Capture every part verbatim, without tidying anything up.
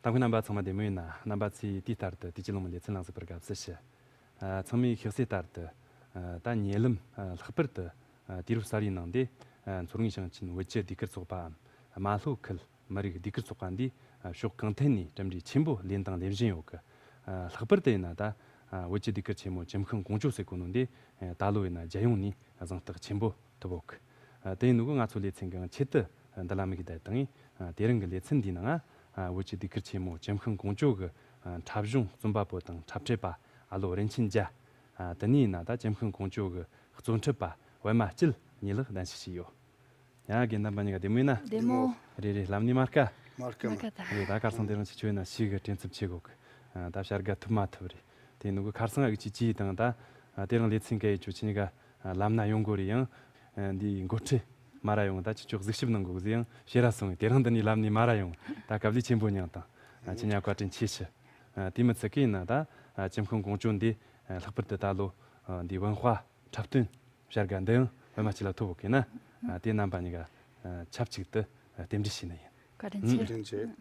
ལྟ་མཁན་རྣམ་པ་ཚང་མ་བདེ་མོ་ཡིན་ན། རྣམ་པ་ཚོས་དུས་ལྟར་དུ་དུས་ཀྱི་ལོ་མའི་ལེ་ཚན་ལ་གཟིགས་པར་དགའ་བསུ་ཞུ། ཨ། ཚང་མས་ཤེས་གསལ་ལྟར་དུ། ཨ། ད་ཉེ་ལམ། ཨ། ལྷག་པར་དུ། ཨ། དུས་རབས་གསར་བའི་ནང་དེ། ཨ། མཚོ་སྔོན་ཞིང་ཆེན་བོད་ཀྱི་ཟློས་གར་ཚོགས་པའམ་རྨ་ལྷོ་ཁུལ་མི་རིགས་ཟློས་གར་ཚོགས་པ་འདིས། ཨ། ཕྱོགས་གང་ཐད་ནས་གྲུབ་འབྲས་ཆེན་པོ་ལེན་དང་ལེན་བཞིན་ཡོད་གི། ཨ། ལྷག་པར་དུ་ཡིན་ན་ད། ཨ། བོད་ཀྱི་ཟློས་གར་ཆེན་མོ་ཀྱི་ཁང་ཀོང་ཇོ་ཟེར་གོ་ནོ་འདི། ཨ། ད་ལོ་ཡིན་ན་རྒྱལ་ཡོངས་ནས་གཟེངས་རྟགས་ཆེན་པོ་ཐོབ་ཡོད་གི། ཨ། དེ་ཡིན་ནོ་གི་ང་ཚོ་ལེ་ཚན་གི་ཆེད་དུ་འདི་ལ་དམིགས་བསྡད་དང་། ཨ། དེ་རིང་གི་ལེ་ཚན་འདིའི་ནང་། ཨ། བོད་ཀྱི་ཟློས་གར་ཆེན་མོ་ཀྱི་ཁང་ཀོང་ཇོ་གི། ཨ། འཁྲབ་གཞུང་རྩོམ་པ་པོ་དང་འཁྲབ་ཁྲིད་པ་ཨ་ལོ་རིན་ཆེན་རྒྱལ། ཨ། དེ་ནས་ཡིན་ན་ད་ཀྱི་ཁང་ཀོང་ཇོ་གི་གཙོ་འཁྲིད་པ་པད་མ་སྐྱིད་གཉིས་ལ་གདན་ཞུ་བྱས་ཡོད། ཡ། རྒན་རྣམ་པ་གཉིས་ཀ་བདེ་མོ་ཡིན་ན། བདེ་མོ། རེད་རེད། ལམ་ནས་མ་དཀའ། མ་དཀའ། མ་དཀའ་ད། རེད། ད་ཁར་སང་དེ་རིང་ཁྱེད་ཆོ་ཡིན་ན་ཞིག་གི་དྲན་ཚབས་ཆེ་གོ་གི། ཨ། ད་བྱ་དགའ་ཐོབ་མ་ཐོབ་རེད། དེ་ནོ་གི་ཁར་སང་ཨ་གི་ཅི་ཅི་དང་ད། ཨ། དེ་རིང་ལེ་ཚན་ག་ཡི་ཆོ་ཁྱེད་གཉིས་ཀ། ཨ། ལམ་ན་ཡོང་དགོས་རེད། ཡང་། ཨ། འདི་འགོ་ཁྲིད་མ་ར་ཡོང་། ད་ཁྱེད་ཆོ་གཟིགས་ཞིབ་གནང་དགོས་ཟེར་ཡང་ཕྱིར་ར་སོང་། དེ་རིང་འདི་ནས་ལམ་ནས་མ་ར་ཡོང་། ད་དཀའ་ལས་ཆེན་པོ་མྱངས་དང་། ཨ། ཁྱེད་གཉིས་བཀའ་དྲིན་ཆེ་ཞུ། ཨ། དེ་མི་ཚད་གི་ཡིན་ན་ད། ཨ། ཀྱི་ཁང་ཀོང་ཇོ་འདི། ཨ། ལྷག་པར་དུ་ད་ལོ། ཨ། འདི་文化འཁྲབ་སྟོན་བྱ་དགའ་འདི་ཡང་པད་མ་སྐྱིད་ལ་ཐོབ་ཡོད་གི་ན། ཨ། དེ་རྣམ་པ་གཉིས་ཀ། ཨ། ཆབས་ཅིག་ཏུ་རྟེན་འབྲེལ་ཞུས་ནི་ཡིན། བཀའ་དྲིན་ཆེ། བཀའ་དྲིན་ཆེ།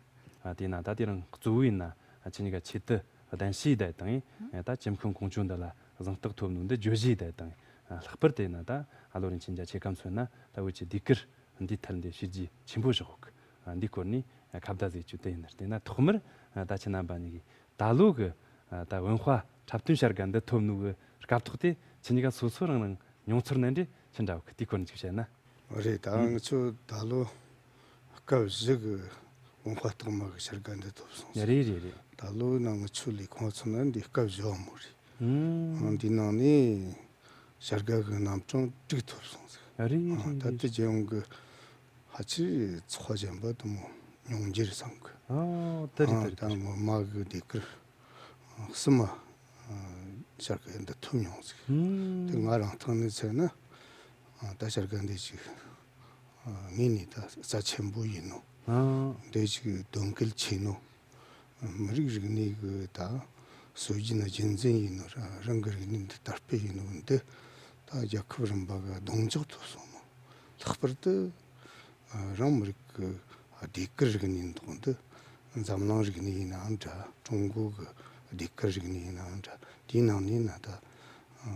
ཨ། དེས་ན་ད་དེ་རིང་གཙོ་བོ་ཡིན་ན། ཨ། ཁྱེད་གཉིས་ཀ་ཆེད་དུ་གདན་ཞུས་བསྡད་དང་། ཨ། ད་ཀྱི་ཁང་ཀོང་ཇོ་འདི་ལ་གཟེངས་རྟགས་ཐོབ་ནོ་འདི་བརྗོད་གཞི་བསྡད་དང་། ཨ། ལྷག་པར་དུ་ཡིན་ན་ད་ཨ་ལོ་རིན་ཆེན་རྒྱལ་ཁྱེད་ཀ་མཚོན་ན་ད་བོད་ཀྱི་ཟློས་གར་འདིའི་ཐད་འདི་བྱས་རྗེས་ཆེན་པོ་བཞག་ཡོད་གི། ཨ། འདིའི་སྐོར་ནས་ཁ་བརྡ་ཟིག་ཅིག་དེ་ཡིན་ན། དེས་ན་ཐོག་མར། ཨ། ད་ཁྱེད་རྣམ་པ་གཉིས་ཀྱིས་ད་ལོ་གི། ཨ། ད་文化འཁྲབ་སྟོན་བྱ་དགའ་འདི་ཐོབ་ནོ་གི་སྐབས་ཐོག་དེ་ཁྱེད་གཉིས་ཀ་སོ་སོ་རང་རང་མྱོང་ཚོར་ནི་འདྲ་ཅི་འདྲ་ཡོད་གི། དེའི་སྐོར་ནས་ཅིག་བཤད་ན། རེད། ད་ང་ཚོ་ད་ལོ་སྐབས་བཞི་གི་文化རྟགས་མ་གི་བྱ་དགའ་འདི་ཐོབ་སོང་ཟེར། རེད་རེད་རེད། ད་ལོ་ན་ང་ཚོ་ལས་ཁུངས་ཚོ་ན་འདི་སྐབས་བཞི་བ་མོ་རེད། ཨང་། འདི་ནང་ནས་བྱ་དགའ་གི་རྣམ་གྲངས་དྲུག་ཐོབ་སོང་ཟེར། རེད་རེད། ཨང་། ད་རེད་ལྟ་རེད། རྒྱལ་ཡོངས་གི་ཕལ་ཆེར་ཚོགས་གཞན་པ་དུ་མོ་ཉུང་འགྱུར་བསམ་གི། ཨ། ད་རེད་ད། ཨང་། རེད་ད་ད། ངོ་མ་གི་ཟློས་གར་གསུམ་མ། ཨ། བྱ་དགའ་འདི་ཐོབ་མྱོང་ཟིག། ཨང་། དེ་ང་རང་ཐང་ནས་བྱས་ན། ཨ། ད་བྱ་དགའ་འདི་ཅིག། ཨ། ངེས་ནས་ད་རྩ་ཆེན་པོ་ཡིན་ནོ། ཨ། འདི་ཅིག་དོན་གལ་ཆེ་ནོ། ཨ། མི་རིགས་རིག་གནས་གི་ད་སྲོལ་རྒྱུན་རྒྱུན་འཛིན་ཡིན་ནོ། ར་རང་གི་རིག་གནས་འདི་དར་སྤེལ་ཡིན་ནོ་འདི་ད་རྒྱལ་ཁབ་རིམ་པ་གི་གདེང་འཇོག་ཐོབ་སོང་ནོ། ལྷག་པར་དུ། ཨ། རང་མི་རིགས་ཀྱི་ཟློས་གར་རིག་གནས་འདུག་འདི། འཛམ་གླིང་རིག་གནས་ཡིན་ནའང་འདྲ། ཀྲུང་གོ་གི་ཟློས་གར་རིག་གནས་ཡིན་ནའང་འདྲ། དེའི་ནང་ནས་ན་ད། ཨ།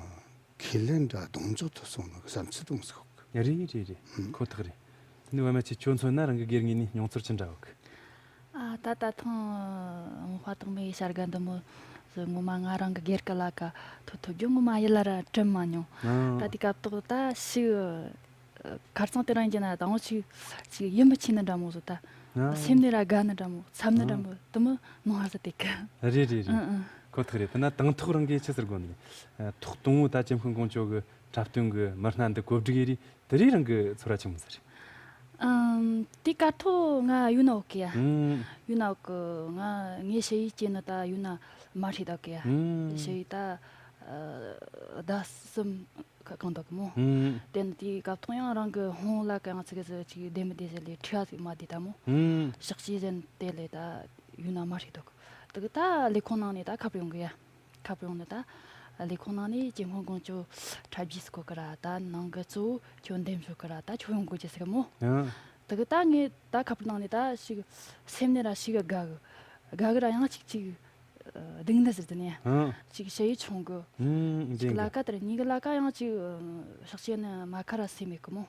ཁས་ལེན་འདྲ་གདེང་འཇོག་ཐོབ་སོང་ནོ་གི་བསམ་ཚུལ་གཏོང་ཟིག་ཡོད་གི། རེད་རེད་རེད། ཨང་། ཁོ་ཐག་རེད། དེ་ནས་པད་མ་ཁྱེད་ཁྱོད་མཚོན་ན་རང་གི་སྒེར་ངོས་ནས་མྱོང་ཚོར་ཅི་འདྲ་ཡོད་གི། ཨ། ད་ད་ཐེངས་文化རྟགས་མའི་བྱ་དགའ་འདི་མོ་ཟིག་ངོ་མ་ང་རང་གི་སྒེར་གི་ལ་ཀ་ཐོབ་ཐོབ་རྒྱུ་ངོ་མ་ཡིད་ལ་ར་དྲན་མ་མྱོང་། ཨང་། ད་དེ་སྐབས་ཐོག་ད་ཞིག། ཨ། ཁར་སང་དེ་རིང་གི་ན་ད་འོ་ཅིག་ཅིག་ཡིད་མི་ཆེས་ནི་འདྲ་མོ་ཟིག་ད། ཨང་། སེམས་ནས་ར་དགའ་ནི་འདྲ་མོ། འཚབ་ནི་འདྲ་མོ་དུ་མོ་མང་བ་ཟིག་དེ་གི། རེད་རེད་རེད། ཨང་ཨང་། ཁོ་ཐག་རེད། དེ་ན་དང་ཐོག་རང་གིས་ཆི་ཟེར་དགོས་ནི། ཨ། ཐོག་དང་པོ་ད་ཀྱི་ཁང་ཀོང་ཇོ་གི་འཁྲབ་སྟོན་གི་མི་སྣ་འདི་གོ་སྒྲིག་ཡེ་རེད། དེ་རིང་རང་གི་ཚོར་བ་ཆི་མོ་ཟིག་རེད། ཨམ། དེ་སྐབས་ཐོག་ང་ཡུལ་ན་ཡོད་གི་ཡ། ཨང་། ཡུལ་ན་ཡོད་གི། ང་ངའི་ཞ་ཡི་སྐྱེས་ནི་ད་ཡུལ་ན་མ་ཧྲི་ད་གི་ཡ། ཨང་། ཞ་ཡི་ད། ཨ། ཟླ་གསུམ་གང་ད་གི་མོ། ཨང་། དེ་ནི་དེ་སྐབས་ཐོག་ཡང་རང་གི་ཧོང་ལ་ཀ་ཡང་ཚིག་གི་ཟིག་ཅིག་བདེ་མི་བདེ་ཟེར་ལས་ཁྲི་བ་ཟིག་མ་བདེ་ད་མོ། ཨང་། ཞག་ཅིག་ཟན་དེ་ལས་ད་ཡུལ་ན་མ་ཧྲི་ད་གི། དེ་གི་ད་ལས་ཁུངས་ནང་ནས་ད་ཁ་པར་ཡོང་གི་ཡ། ཁ་པར་ཡོང་ནི་ད། ལས་ཁུངས་ནང་ནས་ཀྱི་ཁང་ཀོང་ཇོ་འཁྲབ་རྒྱུ་ཟེར་གོ་གི་ར། ད་ནང་གི་གཙོ་བོ་ཁྱོད་འདེམས་ཤོག་གི་ར། ད་ཁྱོད་ཡོང་དགོས་རྒྱུ་ཟེར་གི་མོ། ཨང་། དེ་གི་ད་ངས་ད་ཁ་པར་ནང་ནས་ད་ཞིག་སེམས་ནས་ར་ཞིག་དགའ་གི། དགའ་གི་ར་ཡང་ཅིག་ཅིག་ཨ། སྡུག་ནི་ཟེར་དེ་ནས། ཨང་། ཅིག་ཞ་ཡི་ཆུང་གི། ཨང་། ཅིག་གི་ལ་ཀ་དེར་གཉིས་གི་ལ་ཀ་ཡང་ཅིག་ཨ། ཞག་ཅིག་ནི་མ་ཁ་ར་སེམས་མེད་གི་མོ།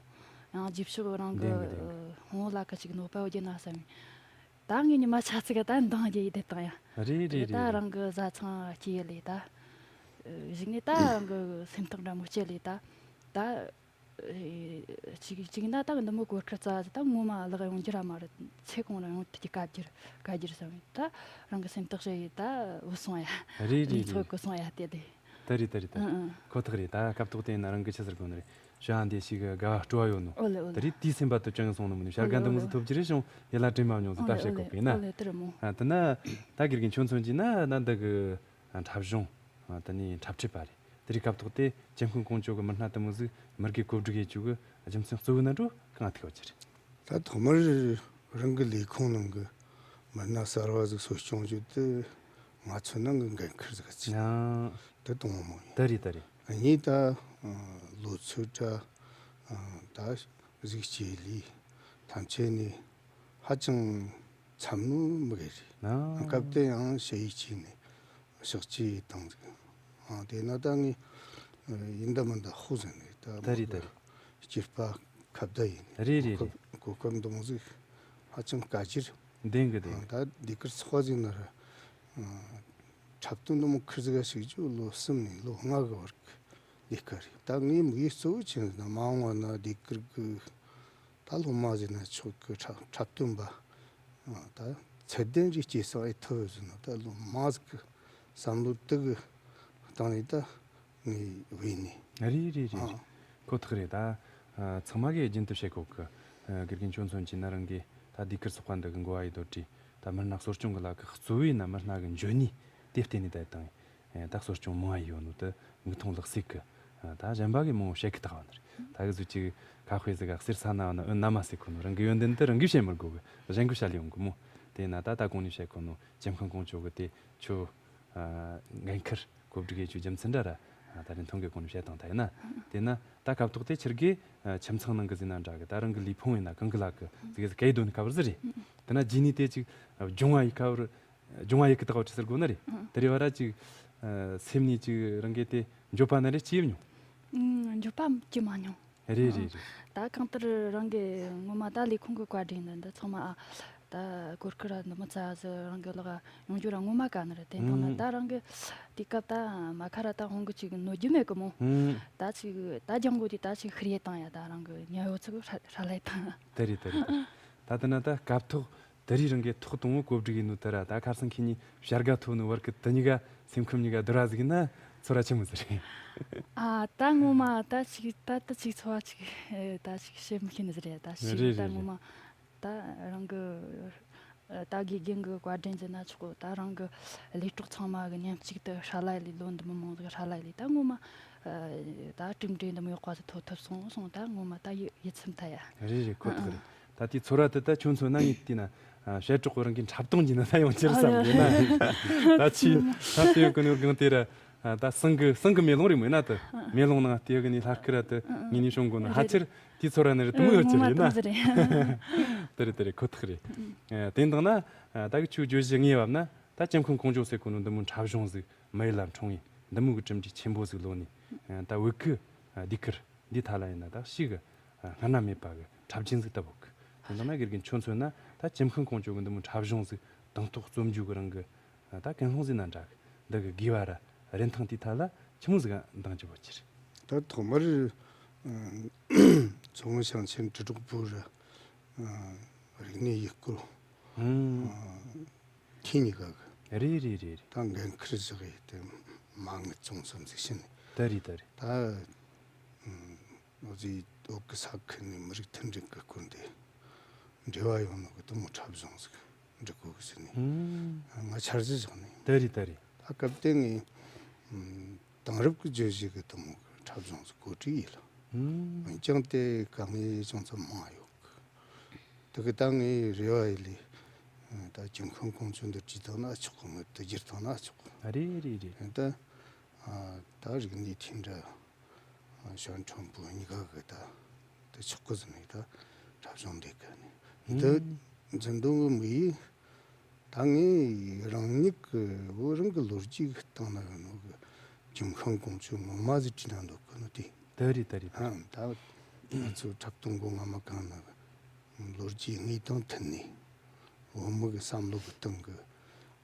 ཡང་རྗེས་ཕྱོགས་རང་གི་བདེན་གི་བདེན་གི། ཨ། ཧོང་ལ་ཀ་ཅིག་གནོད་པ་ཡོད་རྒྱུ་ན་བསམ། ད་ངས་ཉི་མ་ཆ་ཚིག་ག་ད་འདང་རྒྱག་ཡི་བསྡད་བཏང་ཡ། རེད་རེད་རེད། ད་རང་གི་བཟའ་ཚང་སྐྱེས་ལས་ད། གཞུག་ནས་ད་རང་གི་སེམས་ཐག་འདྲ་མོ་བཅད་ལས་ད། ད་ཅིག་ཅིག་ན་ད་འདི་མོ་གོ་སྐབས་རྩ་ད་ངོ་མ་ལག་ཡོང་རྒྱུ་ར་མ་རེད། ཚེ་གང་ར་ཡོང་ཐུབ་ཀྱི་བཀའ་བསྒྱུར་བཀའ་བསྒྱུར་བསམ། ད་རང་གི་སེམས་ཐག་བཅད་ཡི་ད་བུད་སོང་ཡ། རེད་རེད་རེད། ཚོད་གི་སོང་ཡ་དེ་ལས། ད་རེད་ད་རེད་ད། ཨང་ཨང་། ཁོ་ཐག་རེད། ད་སྐབས་ཐོག་དེ་ཡིན་ན་རང་གི་ཆི་ཟེར་དགོས་ནི་རེད། ཞོ་ཡང་དེ་ཞིག་གི་དགའ་བ་སྤྲོ་བ་ཡོད་ནོ། ཨོ་ལེ་ཨོ་ལེ། ད་རེད་དེའི་སེམས་པ་དུ་ཅང་སོང་ནོ་མིན་ནོ། ཞར་དགའ་འདི་མོ་ཟིག་ཐོབ་རྒྱུ་རེད་བྱུང་ཡིད་ལ་དྲན་མ་མྱོང་ཟིག་ད་བཤད་གོ་པས་ན། ཨོ་ལེ་ཨོ་ལེ། དེ་རེད་མོ། ཨ། དེ་ན་ད་དགེ་རྒན་ཁྱོད་མཚོན་གྱིས་ན་ད་འདི་གི་འཁྲབ་གཞུང་། ཨ། དེ་ནས་འཁྲབ་ཁྲིད་པ་རེད། དེ་རིང་སྐབས་ཐོག་དེ་ཀྱི་ཁང་ཀོང་ཇོ་གི་མི་སྣ་དུ་མོ་ཟིག་མི་སྒེར་གོ་སྒྲིག་ཡེད་རྒྱུ་གི་རྒྱུ་མཚན་གཙོ་བོ་ན་འགྲོ་གང་ཐུག་ཡོད་ཀྱི་རེད། ད་ཐོག་མར་རང་གི་ལས་ཁུངས་ནང་གི་མི་སྣ་གསར་བ་ཟིག་གསོ་སྐྱོང་རྒྱུ་དེ་ང་ཚོ་ནང་གི་འགན་ཁུར་ཟིག་ཅིག་ཡང་། དེ་དང་པོ་ཡིན། ད་རེད་ད་རེད། གཉིས་ད་ལོ་ཚོད་ད་ད་གཟིགས་སྐྱེས་ལས་ཐམས་ཅད་ནས་ཧ་ཅང་ འཚམ་ནོ་མི་གི་རེད། ཨ། སྐབས་དེ་ཡང་ཞ་ཡིས་གཅིག་ནས་ཕྱག་ཕྱི་བཏང་ཟིག་ཨ། དེ་ན་ད་ངས་ཡིན་ད་མིན་ད་ཧོ་ཟེར་ནས་ད་ད་རེད་ད་རེད། སྐྱེས་པ་ཁ་བརྡ་ཡིན། རེད་རེད་རེད། གོ་སྐབས་འདོང་ཟིག་ཧ་ཅང་དཀའ་ཅིར། ལྡན་གི་ལྡན་གི། ད་ཟློས་གར་ཚོགས་པ་ཟིག་ན་ར། འཁྲབ་སྟོན་འདི་མོ་ཁུར་ཟིག་ག་ཞུགས་རྒྱུ་ལོ་གསུམ་ནས་ལོ་ལྔ་གི་བར་གི་ཟློས་གར་རེད། ད་ངའི་དམིགས་ཡུལ་གཙོ་བོ་ཆི་ཟེར་ན་མ་འོངས་པ་ན་ཟློས་གར་གི་ད་སློབ་མ་ཟེར་ན་ཆོག་གི། འཁྲབ་འཁྲབ་སྟོན་པ་ད་ཚད་ལྡན་རེ་སྐྱེས་སོང་ཨེ་ཐུབ་ཟེར་ན་ད་སློབ་མ་ཟིག་གི་བསམ་བློ་དེ་གི་སྟེང་ནས་ད་ངས་བོས་ནས། རེད་རེད་རེད། ཨ། ཁོ་ཐག་རེད། ད་ཨ་ཚང་མ་གིས་རྒྱུན་དུ་བཤད་གོ་གི། ཨ། དགེ་རྒན་ཁྱོད་མཚོན་གྱིས་ན་རང་གིས་ད་ཟློས་གར་ཚོགས་པ་འདི་གི་འགོ་བ་ཡི་དོ་དྲི་ད་མི་སྣ་གསོ་སྐྱོང་གི་ལ་གི་གཙོ་བོའི་ན་མི་སྣ་གི་འཇོན་ནུས་དེ་བརྟེན་ནས་ད་དང་ད་གསོ་སྐྱོང་མང་ཡོད་ནོ་དེ་མིག་མཐོང་ལག་ཟིན་གི། ད་གཞན་པ་གིས་མང་བོ་བཤད་གི་ད་བ་ནི་རེད། ད་གི་ཟུ་ཅིག་ཁ་དཔེ་ཟིག་ག་གསེར་ས་ན་བ་ན་འོད་ན་མ་ཟེར་གོ་ནོ། རང་གི་ཡོན་ཏན་དེ་རང་གིས་བཤད་མི་དགོ་གི། གཞན་གིས་བཤད་ལས་ཡོང་གི་མོ། དེ་ན་ད་ད་གོང་ནས་བཤད་གོ་ནོ་ཇེམ་ཁང་ཀོང་ཇོ་གི་དེ་ཁྱོད་ཨ། འགན་ཁུར་གོ་སྒྲིག་ཡེད་རྒྱུའི་རྒྱུ་མཚན་འདྲ་ར། ཨ། ད་རིན་ཐང་གི་སྒོ་ནས་བཤད་དང་ད་ཡིན་ན། དེ་ན་ད་སྐབས་ཐོག་དེ་ཁྱེད་ཀྱིས་ཨ། ཁྱིམ་ཚང་ནང་གི་ཟིན་ན་འདྲ་གི། ད་རང་གི་ལུས་ཕུང་ཡིན་ན་གང་གི་ལ་གི་ཟིག་གི་གའི་དོན་ཁ་བར་ཟིག་རེད། དེ་ན་རྗེས་ནས་དེ་ཅིག་སྦྱོང་བ་ཡི་ཁ་བར་སྦྱོང་བ་ཡི་གི་ད་ག་བར་ཟེར་དགོས་ན་རེད། དེ་རེད་བ་ར་ཅིག་ཨ། སེམས་ནས་ཅིག་རང་གི་དེ་འགྱོད་པ་ན་རེ་ཅི་ཡིན་མྱོང་། ཨང་། འགྱོད་པ་ཅི་མ་མྱོང་། རེད་རེད་རེད། ད་གང་ལྟར་རང་གི་ངོ་མ་ད་ལས་ཁུངས་ཀྱི་བཀའ་དྲིན་འདི་འདི་ཚང་མ་ཨ། ད་གོར་ཁུ་ར་འདི་མོ་ཚ་ཟི་རང་གི་ལག་ཡོང་རྒྱུ་ར་ངོ་མ་དཀའ་ནི་རེད། དེ་འདང་ན་ད་རང་གི་དུས་སྐབས་ད་མ་ཁ་ར་ད་ཧོང་གི་ཅིག་ནོར་རྒྱུ་མེད་གི་མོ། ད་ཅིག་ད་ལྗང་གོ་དེ་ད་ཅིག་ཤི་རེ་བཏང་ཡ། ད་རང་གི་ཉལ་ཡོད་ཚུགས་ཧྲ་ཧྲ་ལས་བཏང་། དེ་རེད་དེ་རེད། ད་དེ་ན་ད་སྐབས་ཐོག་དེ་རིང་རང་གི་ཐོག་དང་བོ་གོ་སྒྲིག་ཡིན་ནོ་དེ་ར། ད་ཁ་སང་ཁྱེད་གཉིས་བྱ་དགའ་ཐོབ་ནོ་བར་གི་དེ་གཉིས་ཀ་སེམས་ཁམས་གཉིས་ཀ་བསྡུར་བ་ཟིག་ན་ཚོར་བ་ཆི་མོ་ཟིག་རེད། ཨ། ད་ངོ་མ་ད་ཅིག་ད་ད་ཅིག་ཚོར་བ་ཅིག་ཨེ། ད་ཅིག་བཤད་མི་ཤེས་ནི་ཟིག་རེད། ད་ཅིག་རེད་ད་རེད་ངོ་རེད། མ་ད་རང་གི་ཨ། ད་དགེ་རྒན་གི་བཀའ་དྲིན་ཟེར་ན་ཆོག་གི། ད་རང་གི་ལས་གྲོགས་ཚང་མ་གི་མཉམ་གཅིག་ཏུ་ཧྲ་ལ་ལས་ལོ་འདི་མོ་མང་ཟིག་ཧྲ་ལ་ལས་ད་ངོ་མ་ཨ། ད་གྲུབ་འབྲས་འདི་མོ་ཡག་པ་ཟིག་ཐོབ་ཐུབ་སོང་སོང་། ད་ངོ་མ་ད་ཡིད་ཡིད་ཚིམ་ཐལ་ཡ། རེད་རེད། ཁོ་ཐག་རེད། ད་དེའི་ཚོར་བ་དེ་ད་ཁྱོད་མཚོན་ན་ངས་བལྟས་ན། ཨ། བྱ་གྲོགས་པོ་རང་གི་འཁྲབ་སྟོན་གྱི་ནང་ད་ཡོང་ཁྱེར་བསམ་ཡོད་ན། ད་ཆི་ད་དེ་ཡོད་གི་ནོར་གང་དེ་ར། ཨ། ད་སང་གི་སང་གི་མེ་ལོང་རེད་མོ་ཡིན་ན་དེ། མེ་ལོང་ནང་དེ་ཡོད་གི་ནི་ལྷ་སྐུ་ར་དེ་ངས་ནི་བྱུང་གོ་ནི་ཧ་ཆེར་དེའི་ཚོར་བ་ནི་རེད། དེ་མོ་ཡོད་ཀྱི་རེད་ཡིན་ན། དེ་རེད་དེ་རེད། ཁོ་ཐག་རེད། ཨ། དེ་འདང་ན། ཨ། ད་གི་ཆུ་བརྗོད་གཞི་ངས་བབ་ན་ད་ཇེམ་ཁང་ཀོང་ཇོ་ཟེར་གོ་ནོ་འདི་མོ་འཁྲབ་གཞུང་ཟིག་མི་ཡུལ་ལ་འཁྲུངས་ཡིན་འདི་མོ་གི་གྲུབ་འབྲས་ཆེན་པོ་ཟིག་ལོ་ནི། ཨ། ད་བོད་གི་ཨ། ཟློས་གར་འདི་ཐ་ལ་ཡིན་ན་ད་ཤི་གི་ཨ། སྔ་ན་མེད་པ་གི་འཁྲབ་ཆེན་ཟིག་ལྟ་བུ་གི། དེ་འདང་ན་དགེ་རྒན་ཁྱོད་མཚོན་ན་ད་ཇེམ་ཁང་ཀོང་ཇོ་གི་འདི་མོ་འཁྲབ་གཞུང་ཟིག་དང་ཐོག་རྩོམ་རྒྱུ་གི་རང་གི་ཨ། ད་ཀུན་སློང་ཟིག་ན་འདྲ་གི། འདི་གི་དགོས་པ་ར་རིན་ཐང་དེའི་ཐད་ལ་ཆི་མོ་ཟིག་འདང་རྒྱུ་བོ་ཅི་རེད། ད་ཐོག་མར་ཨ། མཚོ་སྔོན་ཞིང་ཆེན་དྲིལ་སྒྲོག་པུའུ་ར་ཨ། རིག་གནས་ཡུལ་སྐོར་ཨ། ཨ། ཁྱེད་གཉིས་ཀ་གི་རེད་རེད་རེད་རེད། ད་འགན་ཁུར་བཞག་ཡས་དེ་མ་དངུལ་བཙོང་སོང་ཟིག་ཕྱིན་ནས། ད་རེད་ད་རེད། ད་ཨ། འོ་ཟིག་འོག་གི་ས་ཁུལ་ནས་མི་རིགས་མཐུན་སྒྲིལ་གི་སྐོར་འདི་འབྲེལ་བ་ཡོད་ནོ་གི་དེ་མོ་འཁྲབ་གཞུང་ཟིག་འབྲི་དགོས་གི་ཟེར་ནས། ཨ། ང་འཆར་གཞི་བཞག་ནས། ད་རེད་ད་རེད། ད་སྐབས་དེ་ངས་ཨ། དེང་རབས་ཀྱི་བརྗོད་གཞི་གི་དེ་མོ་གི་འཁྲབ་གཞུང་ཟིག་གོ་སྒྲིག་ཡས་ལ། འོན་ཀྱང་དེ་དཀའ་ངལ་ཅུང་ཙམ་མང་ཡོད་གི། དེ་གི་ད་ངའི་རེ་བ་ཡིན་ལས། ཨ། ད་ཇེམ་ཁང་ཀོང་ཇོ་འདི་བྲིས་བཏང་ན་ཆོག་གི། ངས་དེ་བསྒྱུར་བཏང་ན་ཆོག་གི། རེད་རེད་རེད། ཨ། ད་ཨ། ད་རིག་གནས་མཐུན་སྒྲིལ་ཨ། ཞོན་ཁྲོན་པོ་གཉིས་ཀ་གི་ད་དེ་ཆོག་གི་ཟེར་ནས་ད་འཁྲབ་གཞུང་འདི་གི་ནས་འདི་ཨ། འཛིན་དོན་གི་དམིགས་ཡུལ། ད་ངས་རང་ཉིད་ཀྱི་བོད་རང་གི་ལོ་རྒྱུས་ཀྱི་སྟེང་ན་ཡོད་ནོ་གི་ཇེམ་ཁང་ཀོང་ཇོ་ངོ་མ་ཟིག་བྲིས་ན་འདོད་གི་ནོ་དེ། ད་རེད་ད་རེད། ཨ། ད་ང་ཚོ་འཁྲབ་སྟོན་གོ་ང་མ་གང་ན་ལོ་རྒྱུས་དངོས་དང་མཐུན་ནས་བོད་མི་གི་བསམ་བློ་གི་སྟེང་གི་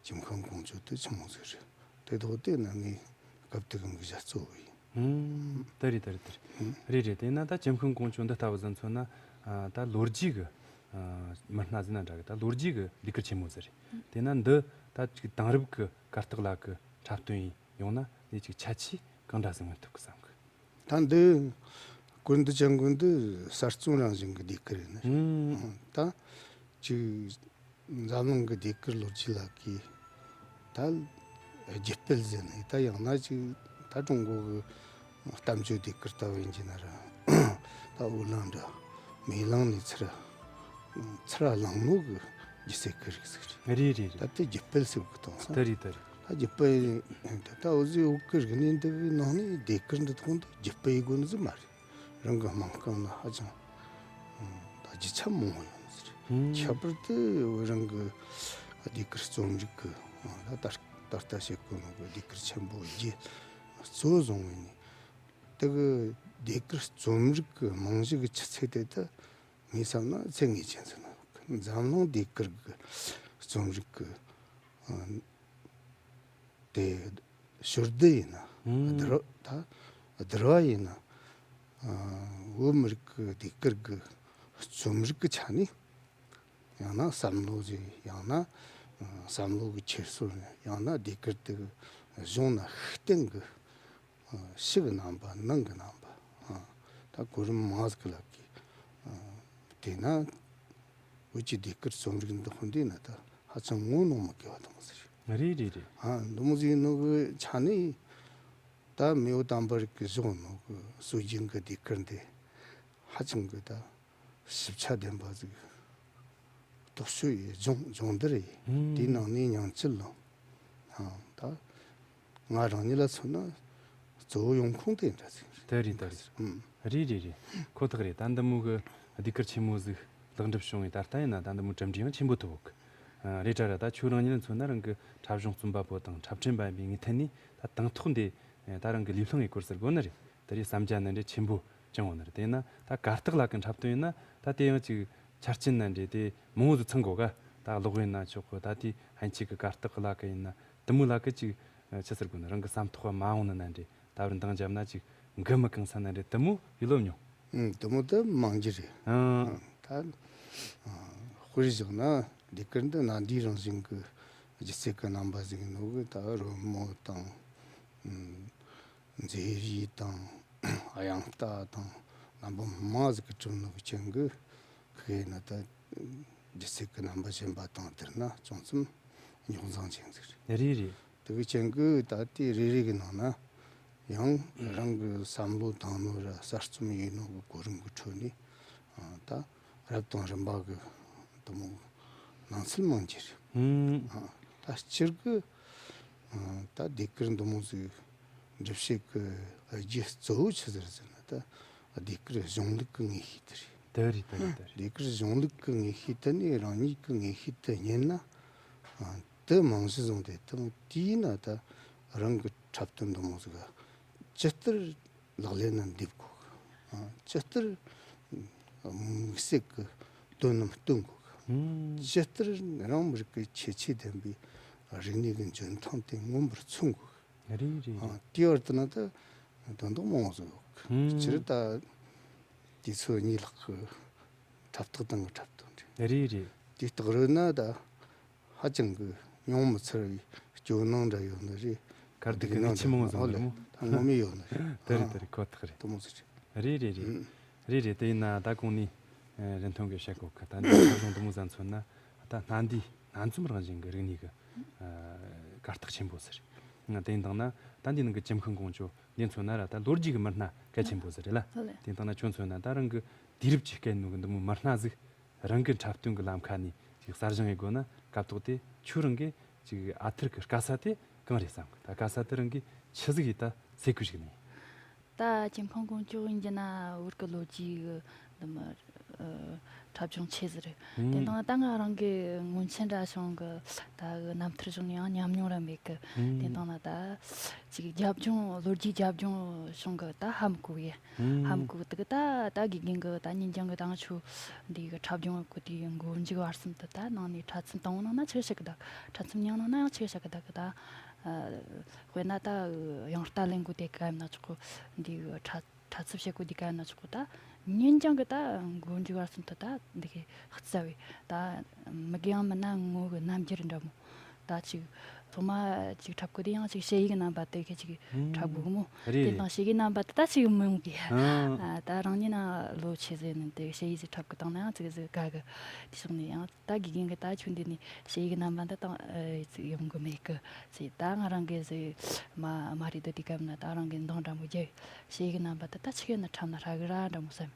ཇེམ་ཁང་ཀོང་ཇོ་དེ་ཆི་མོ་ཟིག་རེད། དེ་ཐོག་དེ་ན་ངས་སྐབས་དེ་གི་དམིགས་བྱ་གཙོ་བོ་ཡིན། ཨུམ། ད་རེད་ད་རེད་ད་རེད། ཨུམ། རེད་རེད། དེ་ན་ད་ཇེམ་ཁང་ཀོང་ཇོ་འདི་ལྟ་བུ་ཟིག་མཚོན་ན། ཨ། ད་ལོ་རྒྱུས་གི་ཨ། མི་སྣ་ཟིག་ན་འདྲ་གི། ད་ལོ་རྒྱུས་གི་ཟློས་གར་ཆེན་མོ་ཟིག་རེད། དེ་ན་འདི་ད་ཅིག་དེང་རབས་གི་གར་སྟེགས་ལ་གི་འཁྲབ་སྟོན་ཡིན་ཡོང་ན་འདི་ཅིག་ཁྱད་ཆོས་གང་འདྲ་ཟིག་མངོན་ཐུབ་གི་བསམ་གི། ད་འདི་སྐུ་མདུན་ཅན་གོ་འདི་གསར་རྩོམ་རང་བཞིན་གི་ཟློས་གར་ཡིན་ན། ཨུམ། ད་ཅིག་འཛམ་གླིང་གི་ཟློས་གར་ལོ་རྒྱུས་ལ་གི་ད་རྒྱུད་སྤེལ་ཟེར་ནས། ད་ཡང་ན་ཅིག་ད་ཀྲུང་གོ་གི་གཏམ་བརྗོད་ཟློས་གར་ལྟ་བུ་ཡིན་གྱི་ན་ར། ད་འོ་ལང་འདྲ་མེ་གླང་ནས་ཚུར་ཚུར་ལངས་ནོ་གི་སྒྱུ་རྩལ་གི་རིགས་ཟིག་རེད། རེད་རེད་རེད། ད་དེ་རྒྱུད་སྤེལ་ཟེར་གི་དང་ས། ད་རེད་ད་རེད། ད་རྒྱུད་སྤེལ་ད་ད་འོ་ཟིག་འོག་གི་རིག་གནས་འདི་གི་ནང་ནས་ཟློས་གར་འདི་ཐོག་འདི་རྒྱུད་སྤེལ་དགོས་ནི་ཟིག་མ་རེད། རང་གི་སྨྲ་ཁང་ན་ཧ་ཅང་ད་རྒྱུ་ཆ་མང་བོ་ཡོད་ནི་ཟིག་རེད། ཁྱད་པར་དུ་རང་གི་ཟློས་གར་རྩོམ་རིག་གི་ད་ད་ལྟ་བཤད་གོ་ནོ་གི་ཟློས་གར་ཆེན་པོ་བརྒྱད་གཙོ་བོ་བཟུང་བའི་ནི་དེ་གི་ཟློས་གར་རྩོམ་རིག་གི་རྨང་གཞི་གི་ཆུ་ཚད་དེ་ད་ངས་བསམ་ན་ཚད་ངེས་ཅན་ཟེར་ན་འཛམ་གླིང་ཟློས་གར་གི་རྩོམ་རིག་གི་དེ་ཞོར་བསྡུ་ཡིན་ན་ཨུམ། བསྡུར་ད་བསྡུར་བ་ཡིན་ན་ཨ་བོད་མི་རིགས་ཀྱི་ཟློས་གར་གྱི་རྩོམ་རིག་གི་ཆ་ནས་ཡང་ན་བསམ་བློ་ཟིག་ཡང་ན་ཨ་བསམ་བློ་གི་འཁྱེར་སོ་ཡང་ན་ཟློས་གར་དེ་གི་གཞུང་ན་ཤུགས་བསྟན་གི་ཨ་ཕྱི་གི་རྣམ་པ་ནང་གི་རྣམ་པ་ཨ་ད་གོ་རིམ་མང་ཟིག་གི་ལབ་གི་ཨ་དེས་ན། བོད་ཀྱི་ཟློས་གར་རྩོམ་རིག་འདི་ཧོན་དེ་ན་ད་ཧ་ཅང་ངོ་གནོང་མི་དགོས་པ་དང་ཟེར། རེད་རེད་རེད། ཨ་འདི་མོ་ཟིག་ནོ་གི་ཆ་ནས་ད་མེའོ་དམ་པ་རིག་གི་གཞུང་ནོ་གི་སྲོལ་རྒྱུན་གི་ཟློས་གར་འདི་ཧ་ཅང་གི་ད་ཞིབ་ཆ་ལྡན་པ་ཟིག་རྟོག་དཔྱོད་ཡི་སྦྱོང་སྦྱོང་བརྡར་ཡི་ཨུམ། དེའི་ནང་ནས་ཉམས་བཅུད་ལོ། ཨ་ད། ང་རང་ཉིད་ལ་མཚོན་ན་གཙོ་བོ་ཡོང་ཁུངས་དེ་འདྲ་ཟིག་དེ་རེད་དེ་རེད། ཨུམ། རེད་རེད་རེད། ཁོ་ཐག་རེད། ད་འདི་མོ་གི་ཟློས་གར་ཆེན་མོ་ཟིག་ལེགས་འགྲུབ་བྱུང་བའི་ད་ལྟ་ཡིན་ན་ད་འདི་མོ་གྲུབ་འབྲས་ཡང་ཆེན་པོ་ཐོབ་གི། ཨ་རེད་དྲ་ར་ད་ཁྱོད་རང་ཉིད་ལ་མཚོན་ན་རང་གི་འཁྲབ་གཞུང་རྩོམ་པ་པོ་དང་འཁྲབ་ཁྲིད་པ་ཡིན་པའི་ངེས་གཏན་ནས་ད་དང་ཐོག་འདི་ད་རང་གི་ལུས་ཕུང་གི་སྐོར་ཟེར་དགོས་ནི་རེད། དེ་རེད་བསམ་རྒྱ་ནི་འདྲ་ཆེན་པོ་བཅངས་ཡོད་ནི་རེད། དེ་ཡིན་ན་ད་གར་སྟེགས་ལ་གི་འཁྲབ་སྟོན་ཡིན་ན་ད་དེ་ཡང་ཅིག་ཆ་རྐྱེན་ན་འདྲ་དེ་མང་བོ་ཟིག་ཚང་དགོས་ག་ད་གློག་ཡིན་ན་ཆོག་གི། ད་དེ་ཕན་ཆད་གི་གར་སྟེགས་གི་ལ་གི་ཡིན་ན། དུ་མོ་ལ་ཀི་ཅིག་ཆི་ཟེར་དགོས་ན་རང་གི་བསམ་ཐོག་མ་འོང་ནི་ན་འདྲེ། ད་བར་འདང་རྒྱབ་ན་ཅིག་འགུལ་མི་གང་ས་ན་འདྲེ་དུ་མོ་ཡིད་ལོབ་མྱོང་། ཨང་། དུ་མོ་དུ་མང་རྒྱུ་རེད། ཨང་། ད་དཔེར་བཞག་ན་ཟློས་གར་འདི་ན་འདིའི་རང་བཞིན་གི་སྒྱུ་རྩལ་གི་རྣམ་པ་ཟིག་ནོ་གི་ད་རོལ་མོ་དང་མཛེས་རིས་དང་དབྱངས་རྟ་དང་རྣམ་པ་མང་ཟིག་གི་གྲུབ་ནོ་གི་ཅན་གི་ཁི་ན་ད་སྒྱུ་རྩལ་གི་རྣམ་པ་གཞན་པ་དང་བསྡུར་ན་ཅུང་ཙམ་རྙོག་འཛིང་ཅན་ཟིག་རེད། རེད་རེད། དེ་གི་ཅན་གི་ད་ལྟའི་རེ་རེ་གི་ནང་ན་ཡང་རང་གི་བསམ་བློ་བཏང་ནོ་ར་གསར་རྩོམ་ཡིན་ནོ་གི་གོ་རིམ་གི་ཁྲོད་ནས་ཨ་ད་རབ་དང་རིམ་པ་གི་དུ་མོ་ནང་ཚུལ་མང་རྒྱུ་རེད། ཨང་། ཨ་ད་སྤྱིར་གི་ཨ་ད་ཟློས་གར་འདི་མོ་ཟིག་འགྲུབ་བྱེད་གི་རྒྱུ་གཙོ་བོ་ཆི་ཟིག་རེད་ཟེར་ན་ད་ཟློས་གར་གཞུང་ལུགས་གི་ངེས་ཤེས་དེ་རེད། དེ་རེད་དེ་རེད་དེ་རེད། ཟློས་གར་གཞུང་ལུགས་གི་ངེས་ཤེས་དེ་ནས་རང་ཉིད་གི་ངེས་ཤེས་དེ་རྙེད་ན་ཨ། དེ་རྨང་གཞི་བཟུང་སྟེ་དང་དེས་ན་ད་རང་གི་འཁྲབ་སྟོན་འདི་མོ་ཟིག་ཇི་ལྟར་ལག་ལེན་ན་འདེབས་དགོས་གི། ཨ་ཇི་ལྟར་དམིགས་བསལ་གི་དོན་རྣམས་སྟོན་དགོས་གི། ཨང་། ཇི་ལྟར་རང་མི་རིགས་ཀྱི་ཁྱད་ཆོས་ལྡན་པའི་རིག་གནས་ཀྱི་འཇོན་ཐང་དེ་མངོན་པར་མཚོན་དགོས་གི། རེད་རེད་ཨ་རེད། དེའི་བར་དུ་ན་ད་དོན་དག་མང་བོ་ཟིག་ཡོད་གི། ཨང་། སྤྱིར་ད་དུས་ཚོད་གཉིས་ལྷག་གི་འཁྲབ་སྟེགས་སྟེང་གི་འཁྲབ་སྟོན་རེད། རེད་རེད། དེ་སྟག་རོལ་ན་ད་ཧ་ཅང་གི་མྱོང་མི་ཚར་བའི་སྐྱོ་སྣང་འདྲ་ཡོད་ནི་རེད། གར་སྟེགས་ཀྱི་ངས་ཆི་མོ་བཟོ་ནི་མོ། ད་ངོ་མས་ཡོད་ནི་རེད། དེ་རེད་དེ་རེད། ཁོ་ཐག་རེད། དེ་མོ་ཟིག་རེད། རེད་རེད་རེད། ཨང་། རེད་རེད། དེ་ཡིན་ན་ད་གོང་ནས་རིན་ཐོན་གྱིས་བཤད་གོ་གི། ད་འདི་ཁ་བྱང་དུ་མོ་ཟ་མཚོན་ན་ད་སྣ་འདི་སྣ་འཛོམས་རང་བཞིན་གྱི་རིག་གནས་ཀྱི་གར་སྟེགས་ཆེན་པོ་ཟེར། དེ་ཡིན་དང་ན་ད་འདི་ནང་གི་ཀྱེ་མཁན་ཀོང་ཇོ་འདི་མཚོན་ན་ར་ད་ལོ་རྒྱུས་ཀྱི་མི་སྣ་གལ་ཆེན་པོ་ཟིག་རེད་ལ། ཨ་ལེ། དེ་ཡིན་དང་ན་ཁྱོད་མཚོན་ན་ད་རང་གི་དུས་རབས་ཀྱི་སྐད་ནོ་གི་འདི་མོ་མི་སྣ་ཟིག་རང་གི་འཁྲབ་སྟོན་གྱི་ལམ་ཁ་ནས་ཅིག་གསར་བཞེངས་ཡེད་དགོས་ན་སྐབས་ཐོག་དེ་ཁྱོད་རང་གི་ཅིག་ཨ་ཐུར་གི་དཀའ་ས་དེ་གང་རེད་བསམ་གི། ད་དཀའ་ས་དེ་རང་གི་ཆི་ཟིག་ཡིན་ད་སེ་གོ་ཞིག་ནས། ད་ཀྱེ་མཁན་ཀོང་ཇོ་ཡིན་རྒྱུ་ན་བོད་ཀྱི་ལོ་རྒྱུས་གི་འདི་མོ་འཁྲབ་གཞུང་ཆེ་ཟིག་རེད། དེ་ཨང་། དང་ད་ང་རང་གི་སྔོན་ཆད་འདྲ་བྱུང་གི་ད་གི་རྣམ་ཐར་བྱུང་ཡང་ཉམས་མྱོང་ར་མེད་གི། ཨང་། དེ་དང་ན་ད་ཅིག་རྒྱབ་ལྗོངས་ལོ་རྒྱུས་རྒྱབ་ལྗོངས་བྱུང་གི་ད་ཧ་མི་གོ་གི། ཧ་མི་གོ་གི་དེ་གི་ད་ད་དགེ་རྒན་གི་ད་ཉིན་རྒྱང་གི་ད་ང་ཆོ་འདི་གི་འཁྲབ་སྦྱོང་གི་དེ་མགོ་མཇུག་བར་གསུམ་དུ་ད་ནང་ནས་འཁྲབ་མཚམས་དང་པོ་ནང་ན་ཆི་བཤད་གི་ད་འཁྲབ་མཚམས་མྱིང་ནང་ན་ཡང་ཆི་བཤད་གི་ད་གི་ད་དཔེར་ན་ད་ཡང་ལྟ་ལེན་གོ་དེ་ག་ཡིན་ན་ཆོག་གི་འདི་གི་འཁྲབ་འཁྲབ་ཚུལ་བཤད་གོ་དེ་ག་ཡིན་ན་ཆོག་གི་ད་ཉིན་རྒྱང་གི་ད་མགོ་མཇུག་བར་གསུམ་དུ་ད་འདི་གི་རྩ་བའི་ད་མི་དགེ་ཡང་མིན་ན་ངོ་གི་རྣམ་འགྱུར་འདྲ་མོ། ད་ཅིག་ཐོག་མ་ཅིག་འཁྲབ་གི་དེ་ཡང་ཅིག་ཞ་ཡི་གི་རྣམ་པ་དེ་གི་ཅིག་འཁྲབ་དགོས་གི་མོ། རེད། དེ་དང་ཞ་ཡི་གི་རྣམ་པ་དེ་ད་ཅིག་མི་ཡོང་གི། ཨ། ཨ་ད་རང་ཉིད་ན་ལོ་ཆེ་ཟེར་ནི་དེ་ཞ་ཡི་ཅིག་འཁྲབ་གི་བཏང་ན་ཡང་ཅིག་ཟིག་དགའ་གི། དེ་སོང་ནས་ཡང་ད་དགེ་རྒན་གི་ད་ཁྱོད་འདི་ནས་ཞ་ཡི་གི་རྣམ་པ་འདི་དང་ཨ་ཅིག་ཡོང་གི་མེད་གི་ཟེར། ད་ང་རང་གི་ཟིག་མ་མ་རེད་དོ། དེ་ག་མིན་ན་ད་རང་གི་འདང་འདྲ་མོ་རྒྱབ། ཞ་ཡི་གི་རྣམ་པ་དེ་ད་ཆི་གི་ན་འཁྲབ་ན་ཧྲ་གི་ར་འདྲ་མོ་བསམ།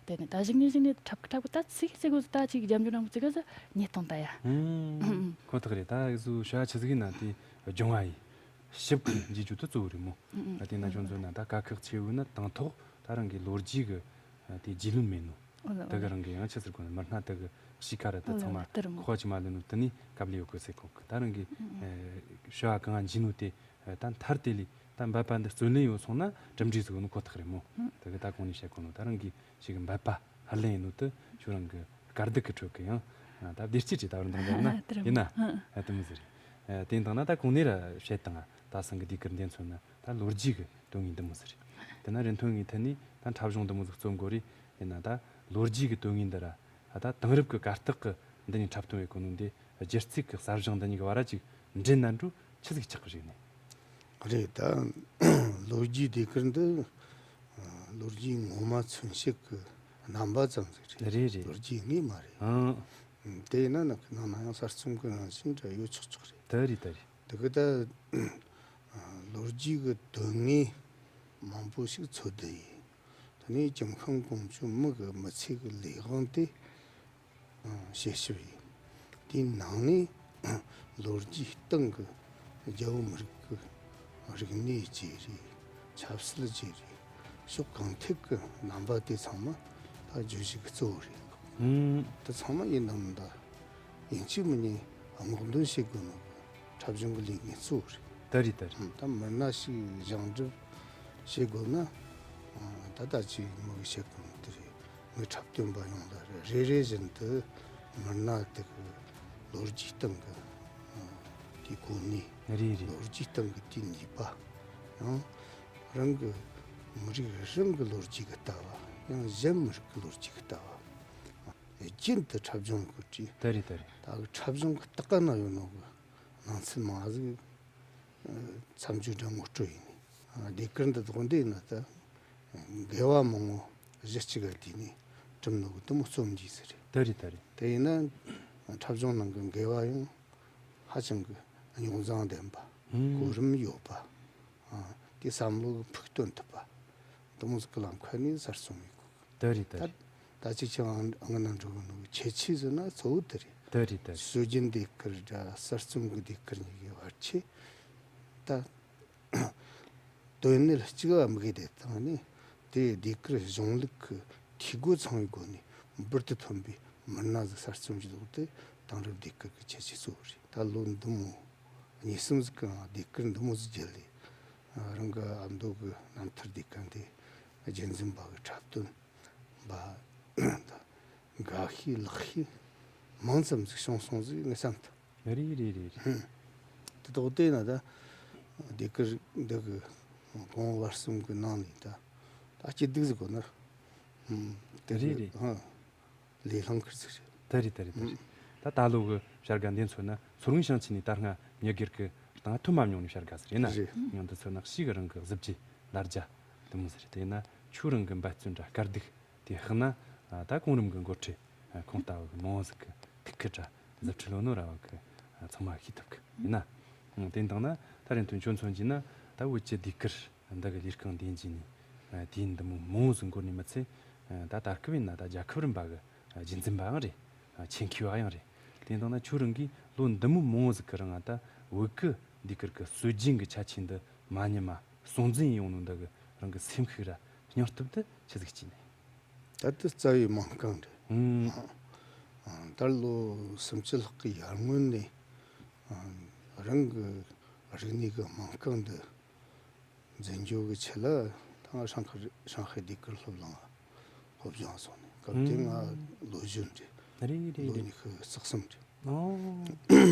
དེ་ནས་ད་གཞུག་ནས་གཞུག་ནས་འཁྲབ་གི་འཁྲབ་གི་ད་ཚིག་ཚིག་གོ་ད་ཅིག་རྒྱབ་འཇུག་རང་ཚིག་ག་ཟིག་ཉེ་སྟོང་ད་ཡ། ཨུམ། ཁོ་ཐག་རེད། ད་གཟུགས་བྱ་བ་ཆི་ཟིག་ཡིན་ན་དེ་སྦྱོང་བ་ཡིན། ཞིབ་ཀྱི་འཇུག་རྒྱུ་དེ་གཙོ་བོ་རེད་མོ། ཨུམ། ཨུམ། ད་དེ་ན་ཁྱོད་ཚོ་ན་ད་དཀའ་ཁག་ཆེ་བོ་ན་དང་ཐོག་ད་རང་གི་ལོ་རྒྱུས་ཀྱི་དེ་རྒྱུས་ལོན་མེད་ནོ། ཨོ་ལེ། ད་གི་རང་གི་ཡང་ཆི་ཟེར་གོ་ནི་མི་སྣ་ད་གི་ གཤིས་ཀ་ར་དེ་ཚང་མ་ལ་ལྟར་མོ་ཁོ་ཅི་མ་ལེན་ནོ་དེ་ནི་དཀའ་ལས་ཡོད་གི་ཟེར་གོ་གི། ད་རང་གི་ཨ་ཞུ་བ་གང་འཇིག་ནོ་དེ་ཨ་ད་མཐར་དེ་ལས་ད་འབད་པ་འདི་བརྩོན་ལེན་ཡོད་སོང་ན་གྲུབ་འབྲས་ཟིག་ཡོད་ནོ་ཁོ་ཐག་རེད་མོ། དེ་གི་ད་གོང་ནས་བཤད་གོ་ནོ་ད་རང་གི་ཞིག་གི་འབད་པ་ཧ་ལས་ཡིན་ནོ་དེ་ཁྱོད་རང་གི་དཀའ་སྡུག་གི་ཁྲོད་གི་ཡང་ད་བདེ་སྐྱིད་ཀྱི་ད་བར་འདང་འདང་ན་ཡིན་ན་ཨ་དེ་མོ་ཟེར། ཨ་དེ་འདང་ན་ད་གོང་ནས་ར་བཤད་དང་ད་སང་གི་དེ་གི་འདི་མཚོན་ན་ད་ལོ་རྒྱུས་གི་དོན་དངོས་འདི་མོ་ཟེར། དེ་ན་རིན་ཐོན་ངའི་ཐད་ནས་ད་འཁྲབ་གཞུང་འདི་མོ་ཟིག་རྩོམ་དགོས་རེད། ཡིན་ན་ད་ལོ་རྒྱུས་གི་དོན་དངོས་འདི་ར་ཨ་ད་དེང་རབས་ཀྱི་གར་སྟེགས་ཀྱི་འདི་ནས་འཁྲབ་སྟོན་བྱེད་གོ་ནོ་འདི་སྒྱུ་རྩལ་གྱི་གསར་བཞེངས་འདི་གཉིས་ཀྱི་བར་ཅིག་འབྲེལ་ན་འགྲོ་ཆི་ཟིག་ཆགས་ཀྱི་རེད་ནས། རེད། ད་ལོ་རྒྱུས་ཟློས་གར་འདི་ལོ་རྒྱུས་ངོ་མ་མཚོན་བྱེད་ཀྱི་རྣམ་པ་ཙམ་ཟིག་རེད། རེད་རེད། ལོ་རྒྱུས་དངོས་མ་རེད། ཨང་། དེ་ཡིན་ན་ནང་ན་ཡང་གསར་རྩོམ་གྱི་རང་བཞིན་འདྲ་ཡོད་ཆོག་ཆོག་རེད། ད་རེད་ད་རེད། དེ་གི་ད་ལོ་རྒྱུས་ཀྱི་དོན་དངོས་མང་པོ་ཞིག་འཚོལ་བསྡད་ཡིན། དེ་ནས་ཀྱང་ཁང་ཀོང་ཇོ་མི་གི་མི་ཚེ་གི་ལས་དབང་དེ་དཔྱད་ཞིབ་ཡིན། དེའི་ནང་ནས་ལོ་རྒྱུས་སྟེང་གི་རྒྱལ་བོ་མི་རིགས་ཀྱི་རིག་གནས་བཅས་རེད། ཆབ་སྲིད་བཅས་རེད། ཕྱོགས་གང་ཐད་ཀྱི་རྣམ་པ་དེ་ཚང་མ་ད་བརྗོད་གཞི་གི་གཙོ་བོ་རེད། ཨུམ། དེ་ཚང་མ་ཡིན་དང་མིན་དང་ཡིན་གཅིག་མིན་གཉིས་སྔོག་འདོན་བྱེད་དགོས་ནོ་གི་འཁྲབ་གཞུང་གི་ལས་འགན་གཙོ་བོ་རེད། ད་རེད་ད་རེད། ད་མི་སྣ་ཞིག་བཞེངས་སྒྲུབ་བྱེད་དགོས་ན་ད་ལྟ་ཅིག་མི་གི་བྱེད་དགོས་ནོ་དེ་རེད། མི་འཁྲབ་སྟོན་པ་ཡོངས་ལ་རེ་རེ་བཞིན་དུ་མི་སྣ་དེ་གི་ལོ་རྒྱུས་སྟེང་གི་དེའི་གོ་གནས། རེད་རེད། ལོ་རྒྱུས་སྟེང་གི་དེའི་ནུས་པ། ཡང་རང་གི་མི་རིགས་རང་གི་ལོ་རྒྱུས་ཀྱི་ལྟ་བ། ཡང་གཞན་མི་རིགས་ཀྱི་ལོ་རྒྱུས་ཀྱི་ལྟ་བ། རྒྱུན་དུ་འཁྲབ་གཞུང་གི་བྲིས། ད་རེད་ད་རེད། ད་གི་འཁྲབ་གཞུང་གི་སྟེང་ན་ཡོད་ནོ་གི་སྣང་ཚུལ་མང་ཟིག་མཚམས་སྦྱོར་དང་ངོ་སྤྲོད་ཡིན། ཟློས་གར་འདི་དག་འདི་ཡིན་ན་ད་མགལ་བ་མང་བོ་གཞི་གཅིག་ག་བསྡུས་ནས་གྲུབ་ནོ་གི་དེ་མོ་རྩོམ་གྱིས་ཟེར་རེད། ད་རེད་ད་རེད། དེ་ཡིན་ན་འཁྲབ་གཞུང་ནང་གི་མགལ་བ་ཡང་ཧ་ཅང་གི་རྙོག་འཛིང་ལྡན་པ། ཨང་། གོ་རིམ་ཡོད་པ། ཨ། དེ་བསམ་བློ་གི་ཕུགས་སྟོན་ཐུབ་པ། འདི་མོ་ཟིག་གི་ལམ་ཁ་ནས་གསར་རྩོམ་ཡེད་གོ་གི། ད་རེད་ད་རེད། ད་ཅིག་ཆང་ཨང་ཨང་ན་འགྲོ་གི་ནོ་ཁྱད་ཆོས་ཟེར་ན་གཙོ་བོ་དེ་རེད། ད་རེད་ད་རེད། སྲོལ་རྒྱུན་ཟློས་གར་འདྲ་གསར་རྩོམ་གི་ཟློས་གར་གཉིས་ཀའི་བར་ཁྱད། ད་དོན་གནད་གཅིག་ལ་དམིགས་ཏེ་བཏང་ནས་དེ་ཟློས་གར་གཞུང་ལུགས་ཀྱི་འཐུས་སྒོ་ཚང་བའི་སྒོ་ནས་འབུར་དུ་ཐོན་པའི་མི་སྣ་ཟིག་གསར་རྩོམ་གྱི་ལོག་དེ་དེང་རབས་ཟློས་གར་གྱི་ཁྱད་ཆོས་གཙོ་བོ་རེད། ད་ལོ་འདི་མོ་གཉིས་གསུམ་ཟིག་གི་ནང་ཟློས་གར་འདི་མོ་ཟིག་བརྒྱུད་ལས་རང་གི་ཨ་མདོ་གི་རྣམ་ཐར་ཟློས་གར་འདི་རྒྱུན་འཛིན་པ་གི་འཁྲབ་སྟོན་པ་ད་འགའ་ཤས་ལེགས་ཤོས་མང་ཙམ་ཟིག་བྱུང་སོང་ཟིག་ངས་བསམ་ཐུབ། རེད་རེད་རེད་རེད། དེ་ཐོག་དེ་ན་ད་ཟློས་གར་འདི་གི་གོང་བར་གསུམ་གི་ནང་ནས་ད་ད་སྐྱིད་སྡུག་ཟིག་གོ་ན། ཧུམ། དེ་རེད་རེད། ཧ། ལས་སླ་ཁུར་ཟིག་རེད། དེ་རེད་དེ་རེད་དེ་རེད། ད་ད་ལོ་གི་བྱ་དགའ་འདི་མཚོན་ན་མཚོ་སྔོན་ཞིང་ཆེན་ནས་ད་སྔ་མྱི་སྒེར་གི་དང་ཐོན་མ་མྱོང་ནི་བྱ་དགའ་ཟིག་རེད་ན། རེད། མྱོང་དུ་མཚོན་ན་གཤིས་གི་རང་གི་གཟི་བརྗིད་ལ་རྒྱ་དེ་མོ་ཟིག་རེད། དེ་ན་ཁྱོད་རང་གི་འབད་བརྩོན་འདྲ་དཀའ་སྡུག་དེ་ལྷག་ན་ད་གོང་རིམ་གི་འགོ་ཁྲིད་ཁོང་ལྟ་བུ་གི་མང་བོ་ཟིག་གི་ཐུགས་ཁུར་འདྲ་གཟི་ཁྲི་ལོ་ནོ་ར་བ་གི་ཚང་མ་ཤེས་ཐུབ་གི་ཡིན་ན། དེ་འདང་ན་ད་རིང་ཐོན་ཁྱོད་མཚོན་གྱིས་ན་ད་བོད་ཀྱི་ཟློས་གར་འདི་གི་ལས་རྐང་འདི་འཇིག་ནས་དུས་འདི་མོ་མང་བོ་ཟིག་འགོར་ནས་མི་ཚད། ད་ད་སྐབས་ཡིན་ན་ད་རྒྱལ་ཁབ་རིམ་པ་གི་རྒྱུན་འཛིན་པའང་རེད། ཆེད་མཁས་པ་ཡང་རེད། དེ་འདང་ན་ཁྱོད་རང་གིས་ལོ་འདི་མོ་མང་བོ་ཟིག་གི་རིང་ང་ད་བོད་ཀྱི་ཟློས་གར་གྱི་སྲོལ་རྒྱུན་གྱི་ཁྱད་ཆོས་འདི་མ་ཉམས་མ་སྲུང་འཛིན་ཡོང་ནོ་འདི་གི་རང་གི་སེམས་ཤུགས་ར་སྙིང་སྟོབས་འདི་ཆི་ཟིག་སྐྱེས་ནས། ད་ལྟ་རྩ་བའི་སྨོན་རྐང་རེད། ཨང་། ད་ལོ་སུམ་ཅུ་ལྷག་གི་ཡར་སྔོན་ནས་རང་གི་རིག་གནས་ཀྱི་སྨོན་རྐང་འདི་འཛིན་སྐྱོང་གི་ཆེད་ལ་ད་ང་ཧྲང་ཧའེ་ཧྲང་ཧའེ་ཟློས་གར་སློབ་གླིང་ལ་སློབ་སྦྱོང་སོང་ནས་སྐབས་དེ་ང་ལོ་གཞོན་རེད། རེད་རེད་ལོ་རེད། ཉི་ཤུ་རྩ་གསུམ་རེད། ཨོ།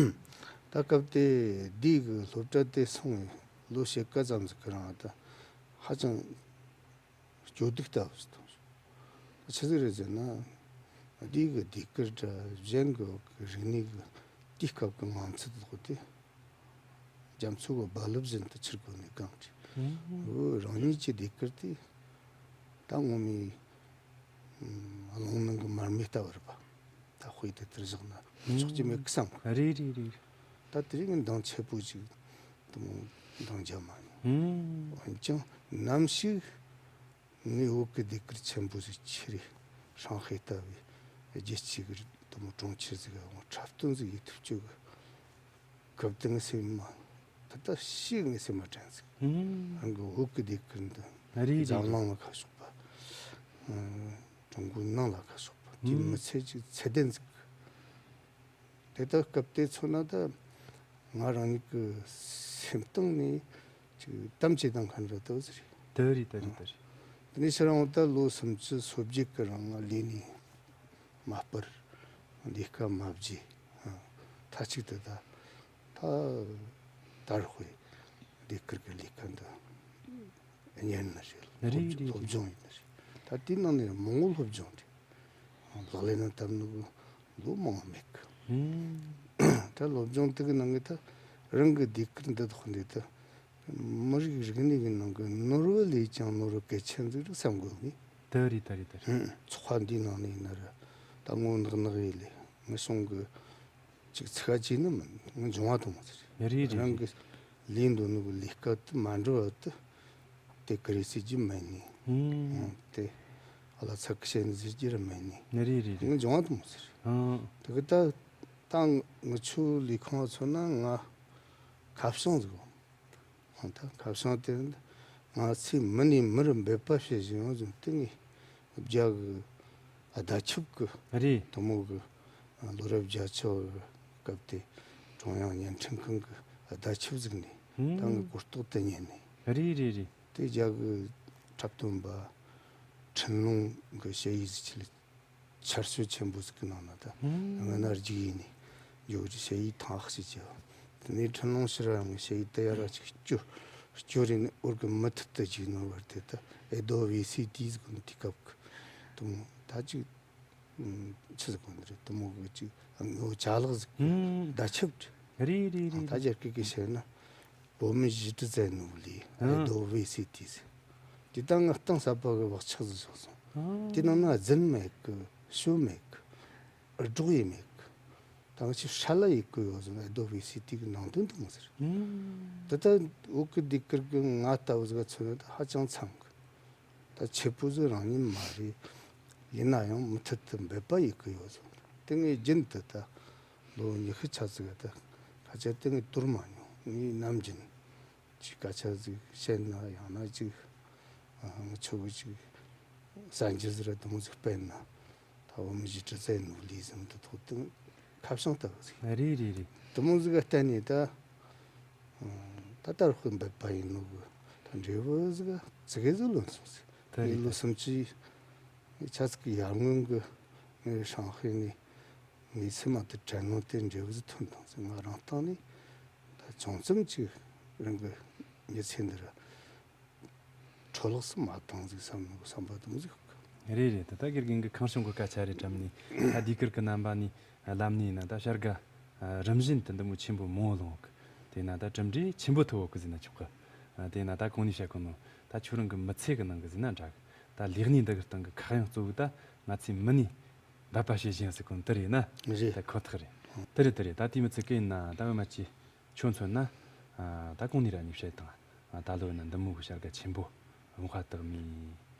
ད་སྐབས་དེ་ཟློས་གི་སློབ་གྲྭ་དེ་སོང་བའི་ལོ་ཕྱེད་ཀ་ཙམ་ཟིག་གི་རིང་ད་ཧ་ཅང་སྐྱོ་སྡུག་ལྟ་བུ་ཞིག་བཏང་བྱུང་། ཆི་ཟིག་རེད་ཟེར་ན། འདི་གི་ཟློས་གར་འདྲ་གཞན་གི་རིག་གནས་གི་དུས་སྐབས་གི་ངང་ཚུལ་དེ་དག་དེ་རྒྱ་མཚོ་གི་རྦ་རླབས་བཞིན་དུ་འཁྱིལ་དགོས་ནས་གང་བྲིས། འོ་རང་ཉིད་ཀྱི་ཟློས་གར་དེ་ད་ངོ་མའི་རླུང་ནང་གི་མར་མེ་ལྟ་བུ་རེད་པ། ད་དཔེ་དེ་ལྟར་བཞག་ན་ཆོག་གི་མེད་གི་བསམ་གི། རེད་རེད་རེད། ད་དེ་རིང་འདང་ཆེ་པོ་ཅིག་དེ་མོ་འདང་རྒྱག་མ་མྱོང་། འོན་ཀྱང་ནམ་ཞིག་ངས་བོད་ཀྱི་ཟློས་གར་ཆེན་པོ་ཞིག་ཁྱེར་རེ་ཧྲང་ཧའེ་ལྟ་བུའི་རྒྱལ་སྤྱི་གི་དེ་མོ་གྲོང་ཁྱེར་ཟིག་ག་འོང་འཁྲབ་སྟོན་ཟིག་ཡེད་ཐུབ་རྒྱུ་གི་སྐབས་དེ་ངའི་སེམས་མ་ད་ལྟ་ཤི་ངའི་སེམས་མ་དྲན་ཟིག་ཧུམ། རང་གི་བོད་ཀྱི་ཟློས་གར་འདི་རེད་རེད་འཛམ་གླིང་ལ་ཁ་ཕྱོགས་པ། ཨ། ཀྲུང་གོའི་ནང་ལ་ཁ་ཕྱོགས་པ་དེ་ཧུམ། མི་ཚེ་གཅིག་ཚད་ལྡན་ཟིག་ དེ་ལྟར་སྐབས་དེ་ཚོ་ན་ད་ང་རང་ཉིད་ཀྱི་སེམས་གཏིང་ནས་ཅིག་གཏམ་བྱེད་སྟངས་ག་འདྲ་ལྟ་བུ་ཟེར། དེ་རེད། དེ་རེད། དེ་རེད། དེ་ནས་ཕྱིར་འོང་ད་ལོ་སུམ་ཅུ་སོ་བརྒྱད་ཀྱི་རིང་ང་ལས་ནས་མ་སྤར། ལས་ཀ་མ་བརྗེད། མཐའ་གཅིག་ཏུ་ད་ད་དར་དཔེ་ལས་ཀར་གྱི་ལས་ཀ་འདི་གཉེར་ནི་རེད། རེད། རེད། སློབ་སྦྱོང་ཡིན་ནི་རེད། ད་དེའི་ནང་ནས་མང་བོ་སློབ་སྦྱོང་རེད། ལག་ལེན་ན་བསྟར་ནི་ལོ་མང་བ་མེད་གི། ཧུམ། ད་སློབ་སྦྱོང་དེ་གི་ནང་གི་ད་རང་གི་ཟློས་གར་འདི་དག་འདི་ད་མི་རིགས་རིག་གནས་ཀྱི་ནང་གི་ནོར་བུ་ལས་ཀྱང་ནོར་བུ་གལ་ཆེན་ཟིག་རེད་བསམ་དགོས་ནི། དེ་རེད། དེ་རེད། དེ་རེད། ཧུམ། ཚོགས་པ་འདིའི་ནང་ནས་ཡིན་ན་ར་ད་ངོ་ནག་ནག་ཡིན་ལེ་ངའི་གསུང་གི་ཅིག་ཚིག་ཁ་ཅིག་ནི་མིན། ངའི་འབྱུང་བ་དང་མ་ཟེར། རེད། རེད། རང་གི་ལས་འདོད་ནི་གི་ལས་ཀ་དེ་མ་འགྲུབ་བ་དེ་དེ་གི་རེད་ཟེར་རྒྱུ་མེད་ནི། ཧུམ། དེ་ཨ་ལ་ཚ་གི་བཤད་ནི་ཟེར་རྒྱུ་ར་མེད་ནི། རེད། རེད། རེད། ངའི་འབྱུང་བ་དང་མ་ཟེར། ཧུམ། དེ་གི་ད་ད་ངི་ཆོ་ལས་ཁུངས་ཚོ་ན་ང་ཁ་བྱང་ཟིག་ཧང་ད་ཁ་བྱང་དེ་ང་ཚོས་མི་ནས་མི་རུ་འབད་པ་བྱེད་བཞིན་ཡོད་ཙང་དེ་ངས་རྒྱ་གི་ཨ་བརྡ་ཁྱབ་གི་རེད། དུ་མོ་གི་ལོ་རབས་བརྒྱད་ཅུ་གི་སྐབས་དེ་ཀྲུང་དབྱང་བརྙན་འཕྲིན་ཁང་གི་ཨ་བརྡ་ཁྱབ་ཟིག་ནས་ད་ངས་ཧུམ། གོ་རྟོགས་དེ་ཉན་ནས། རེད། རེད། རེད། དེ་རྒྱ་གི་འཁྲབ་སྟོན་པ་ཁྲིན་ལུང་གི་ཞ་ཡི་ཟིག་ཆི་ལ་ཆར་ཞོད་ཆེན་པོ་ཟིག་གི་ནང་ན་ད་ཧུམ། སྔ་ན་རྒྱུག་ཡིན་ནས་འཇོག་རྒྱུ་ཞ་ཡི་ཐང་ཧ་ཞིག་བྱས། དེ་ནས་ཁྲིན་ལུང་ཕྱིར་རང་གི་ཞ་ཡི་དེ་ཡར་ར་ཅིག་སྐྱོ་སྐྱོ་རེ་ནས་འུར་གི་མུ་མཐུད་དུ་རྒྱུག་ནོར་བར་དེ་ད་ཨེ་རྡོ་བེ་སི་ཏི་ཟིག་གི་དུས་སྐབས་གི་དུ་མོ་ད་ཅིག་ཆི་ཟིག་གོ་འདི་རེད། དུ་མོ་གི་ཅིག་ངོ་ཅ་ལག་ཟིག་གི་ཧུམ། ད་ཆབ་རེད། རེད། རེད། རེད། ད་རྒྱ་སྐད་གི་བཤད་ན། བོད་མི་ཞི་བདེ་རྩ་ནོར་བུ་ལས་ཨ་རྡོ་བེ་སི་ཏི་ཟེར། དེ་ད་ང་གཏིང་ཟབ་པ་གི་བག་ཆགས་ཟིག་བཞག་སོང་། ཨ། དེ་ནང་ན་རྫུན་མེད་གི། ཤོ་མེད་གི། སྒྲོག་ཡས་མེད་གི། ད་ང་ཆི་ཧྲ་ལ་ཡི་གི་ཡོད་ཟེར་ན་རྡོ་བེ་སི་ཏི་གི་ནང་དོན་དང་ཟེར། ཨ། ད་ལྟ་བོད་གི་ཟློས་གར་གི་ང་ལྟ་བུ་ཟིག་ག་མཚོན་ན་ད་ཧ་ཅང་འཚམ་གི། ད་ཆེ་པོ་ཟིག་རང་ཉིད་མ་རེད། ཡིན་ན་ཡང་མུ་མཐུད་དུ་འབད་པ་ཡི་གི་ཡོད་ཟེར། དེ་ངས་རྒྱུན་དུ་ད་ལོ་ཉི་ཤུ་ཆ་ཟིག་ག་ད་ཁ་ཆ་དེ་ངས་དོར་མ་མྱོང་། ངས་ནམ་རྒྱུན། ཅིག་སྐད་ཆ་ཟིག་བཤད་ན། ཡང་ན་ཅིག་ཨ་ང་ཆོ་གི་ཅིག་གསར་འགྱུར་ཟིག་ར་དུ་མོ་ཟིག་སྤེལ་ན། ད་བོད་མི་ཞི་བདེ་རྩ་ནོར་བུ་ལས་ཟེར་འདི་ཐོག་ཏུ་ཁ་བྱང་ལྟ་བུ་ཟིག་རེད། རེད། རེད། དུ་མོ་ཟིག་ག་བལྟས་ནས་ད་ད་ལྟར་དཔེ་འབད་པ་ཡིན་ནོ་གི་ད་འབྲས་བུ་ཟིག་ཙི་གེ་ཟིག་ལོན་སོང་ཟིག་དེ་རེད། ལོ་སུམ་ཅུ་ཆ་ཟིག་གི་ཡར་སྔོན་གི་ངའི་ཧྲང་ཧའེ་ནས་ངའི་སེམས་མ་དེ་དྲན་ནོ་དེ་འབྲས་བུ་ཟིག་ཐོན་དང་ཟིག་ང་རང་སྟེང་ནས། ད་ཅུང་ཙམ་ཅིག་རང་གི་མྱི་ཚེ་འདི་ར་འཕྲོ་བརླག་སུ་མ་བཏང་ཟིག་བསམ་ནོ་བསམ་པ་དུ་མོ་ཟིག་རེད། རེད། ད་ལྟ་དགེ་རྒན་གི་ཁང་གཞུང་གི་སྐད་ཆ་རེད་དྲམ་ནི། ད་ཟློས་གར་གི་རྣམ་པ་ནི་ལམ་ནི་ཡིན་ན་ད་བྱ་དགའ་རིམ་བཞིན་དུ་འདི་མོ་ཆེན་པོ་མང་བོ་ལོངས་གི། དེ་ན་ད་གྲུབ་འབྲས་ཆེན་པོ་ཐོབ་བོ་གི་ཟེར་ན་ཆོག་གི། དེ་ན་ད་གོང་ནས་བཤད་གོ་ནོ་ད་ཁྱོད་རང་གི་མི་ཚེ་གི་ནང་གི་ཟེར་ན་འདྲ་གི། ད་ལས་གནས་འདི་གི་སྟེང་གི་ཁག་ཡངས་གཙོ་བོ་ད་ང་ཚོའི་མི་ནི་འབད་པ་བྱེད་བཞིན་ཟེར་གོ་ནོ་དེ་རེད་ན། རེད། ད་ཁོ་ཐག་རེད། དེ་རེད། དེ་རེད། ད་དེ་མི་ཚེ་གི་ཡིན་ན་ད་བུ་མ་ཅི། ཁྱོད་མཚོན་ན། ཨ། ད་གོང་ནས་ར་ནས་བཤད་དང་། ཨ། ད་ལོ་ཡིན་ན་འདི་མོ་གི་བྱ་དགའ་ཆེན་པོ། ལུང་པ་དག་མིའི་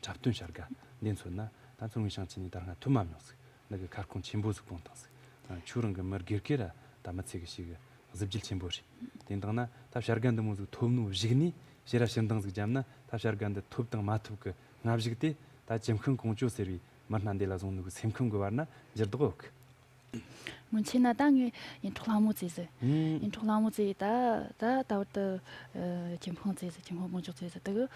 འཁྲབ་སྟོན་བྱ་དགའ་འདི་མཚོན་ན། ད་མཚོ་སྔོན་ཞིང་ཆེན་ནས་ད་སྔ་ཐོན་མ་མྱོང་ཟིག་འདི་གི་ཁ་སྐོང་ཆེན་པོ་ཟིག་སྐོང་དང་ཟིག་ཨ། ཁྱོད་རང་གི་མི་སྒེར་གི་ར་ད་མི་ཚེ་གི་ཞིག་གི་གཟི་བརྗིད་ཆེན་པོ་རེད། དེ་འདང་ན་ད་བྱ་དགའ་འདི་མོ་ཟིག་ཐོབ་ནོ་གཞུག་ནས་ཕྱིར་ར་ཕྱིར་འདང་ཟིག་བརྒྱབ་ན། ད་བྱ་དགའ་འདི་ཐོབ་དང་མ་ཐོབ་གི་སྔ་གཞུག་དེ་ད་ཁྱིམ་ཤིང་ཀོང་ཇོ་ཟེར་བའི་མི་སྣ་འདི་ལ་བཟུང་ནོ་གི་སེམས་ཁམས་གི་བར་ན་འགྱུར་ལྡོག་ཡོད་གི། སྔོན་ཆད་ན་ད་ངས་ཡིན་འཕྲོག་ལྷ་མོ་བཙལ་ཟིག་ཨུམ། ཡིན་འཕྲོག་ལྷ་མོ་བཙལ་ཡི་ད། ད་ད་བར་དུ་ཨ་ཁྱིམ་ཁང་བཙལ་ཟིག་ཁྱིམ་ཁང་ཀོང་ཇོ་བཙལ་ཟིག་དེ་གི་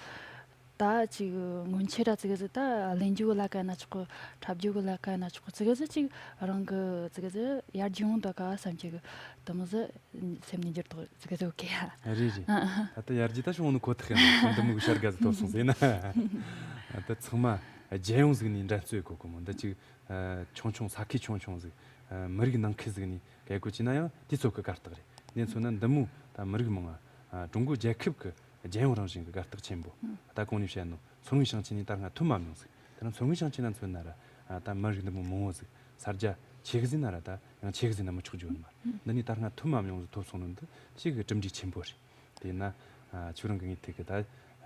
ད་ཅིག་སྔོན་ཆད་ར་ཙི་གེ་ཟིག་ད་ལེན་རྒྱུ་གི་ལ་ཀ་ན་ཆོག་གི། འཁྲབ་རྒྱུ་གི་ལ་ཀ་ན་ཆོག་གི། ཙི་གེ་ཟིག་ཅིག་རང་གི་ཙི་གེ་ཟིག་ཡར་རྒྱས་ཡོང་འདུག་ག་བསམ་གྱི་གི། དེ་མོ་ཟིག་སེམས་ནས་འགྱུར་ལྡོག་ཙི་གེ་ཟིག་ཡོད་གི་ཡ། རེད་རེད། ད་ལྟ་ཡར་རྒྱས་ད་བྱུང་ནི་ཁོ་ཐག་ཡིན། འདི་མོ་གི་བྱ་དགའ་ཟིག་ཐོབ་སོང་ཟེར་ན། ད་ཚང་མ་རྒྱལ་ཡོངས་ཟིག་ནས་འགྲན་རྩོད་གོ་གི་མོ་འདི་ཅིག་ཆུང་ཆུང་ས་ཁུལ་ཆུང་ཆུང་ཟིག་མི་རིགས་ནང་ཁུལ་ཟིག་ནས་བཀས་བཀོད་བྱས་ན་ཡང་དུས་ཚོད་ཀྱི་གར་སྟེགས་རེད། འདི་མཚོན་ན་འདི་མོ་ད་མི་རིགས་མང་ང་ཀྲུང་གོ་རྒྱལ་ཁབ་ཀྱི་རྒྱལ་ཡོངས་རང་བཞིན་གྱི་གར་སྟེགས་ཆེན་པོ། ད་གོང་ནས་བཤད་ནོ་མཚོ་སྔོན་ཞིང་ཆེན་ནས་ད་སྔ་ཐོན་མ་མྱོང་ཟིག་དེ་ན་མཚོ་སྔོན་ཞིང་ཆེན་ན་མཚོན་ན་ར་ད་མི་རིགས་འདི་མོ་མང་བོ་ཟིག་ས་རྒྱ་ཆེ་གི་ཟིན་ན་ར་ད་ཡང་ཆེ་གི་ཟིན་ན་མི་ཆོག་རྒྱུ་ཡོད་མ་རེད། འདི་ནས་ད་སྔ་ཐོན་མ་མྱོང་ཟིག་ཐོབ་སོང་ནོ་འདི་ཞིག་གི་གྲུབ་འབྲས་ཆེན་པོ་རེད། དེས་ན། ཨ། ཁྱོད་རང་གི་ངའི་ཐད་ཀྱི་ད་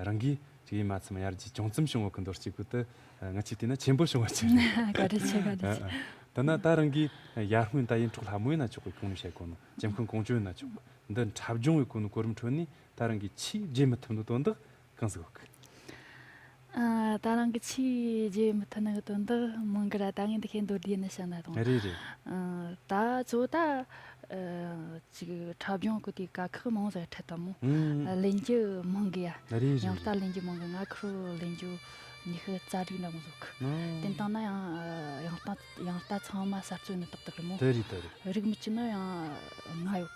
རང་གིས་ཅིག་ཡིན་མ་ཚད་མ་ཡར་རྒྱས་ཅུང་ཙམ་བྱུང་བ་གི་འདོར་གཅིག་པུ་དུ་ང་ཆོས་བལྟས་ན་ཆེན་པོ་བྱུང་བ་ཅིག་རེད། བཀའ་དྲིན་ཆེ། བཀའ་དྲིན་ཆེ། ཨ། ཨ། ད་ན་ད་རང་གིས་ཡར་སྔོན་ད་ཡིན་འཕྲོག་ལྷ་མོ་ཡིན་ན་ཆོག་གི། གོང་ནས་བཤད་གོ་ནོ་ཁྱིམ་ཁང་ཀོང་ཇོ་ཡིན་ན་ཆོག་གི། འདི་འཁྲབ་སྦྱོང་བའི་གོ་ནོ་གོ་རིམ་ཁྲོད་ནས་ད་རང་གིས་ཆེས་བརྗེད་མི་ཐུབ་ནོ་དོན་དག་གང་ཟིག་ཡོད་གི། ཨ། ད་རང་གི་ཆེས་བརྗེད་མི་ཐུབ་ནི་གི་དོན་དག་མང་གི་ར། ད་ངས་འདི་བཤད་མདོར་བསྡུས་ནས་བཤད་ན་དང་། རེད་རེད། ཨ། ད་གཙོ་བོ་ད་ཨ་ཅིག་འཁྲབ་སྦྱོང་གི་དེ་དཀའ་ཁག་མང་ཟིག་འཕྲད་དང་མོ། ཨ། ལེན་རྒྱུ་མང་གི་ཡ། རེད་རེད། ཡང་ལྟ་ལེན་རྒྱུ་མང་གི། ང་ཁུར་ལེན་རྒྱུ་ཉི་ཤུ་རྩ་དྲུག་འདྲ་མོ་ཟིག་གི། ཨ། དེ་བཏང་ན་ཡང་ཡང་ལྟ་ཡང་ལྟ་ཚང་མ་གསར་རྩོམ་ནི་ཏག་ཏག་རེད་མོ། དེ་རེད་དེ་རེད། རིག་མི་གཅིག་ན་ཡང་ལྔ་ཡོད་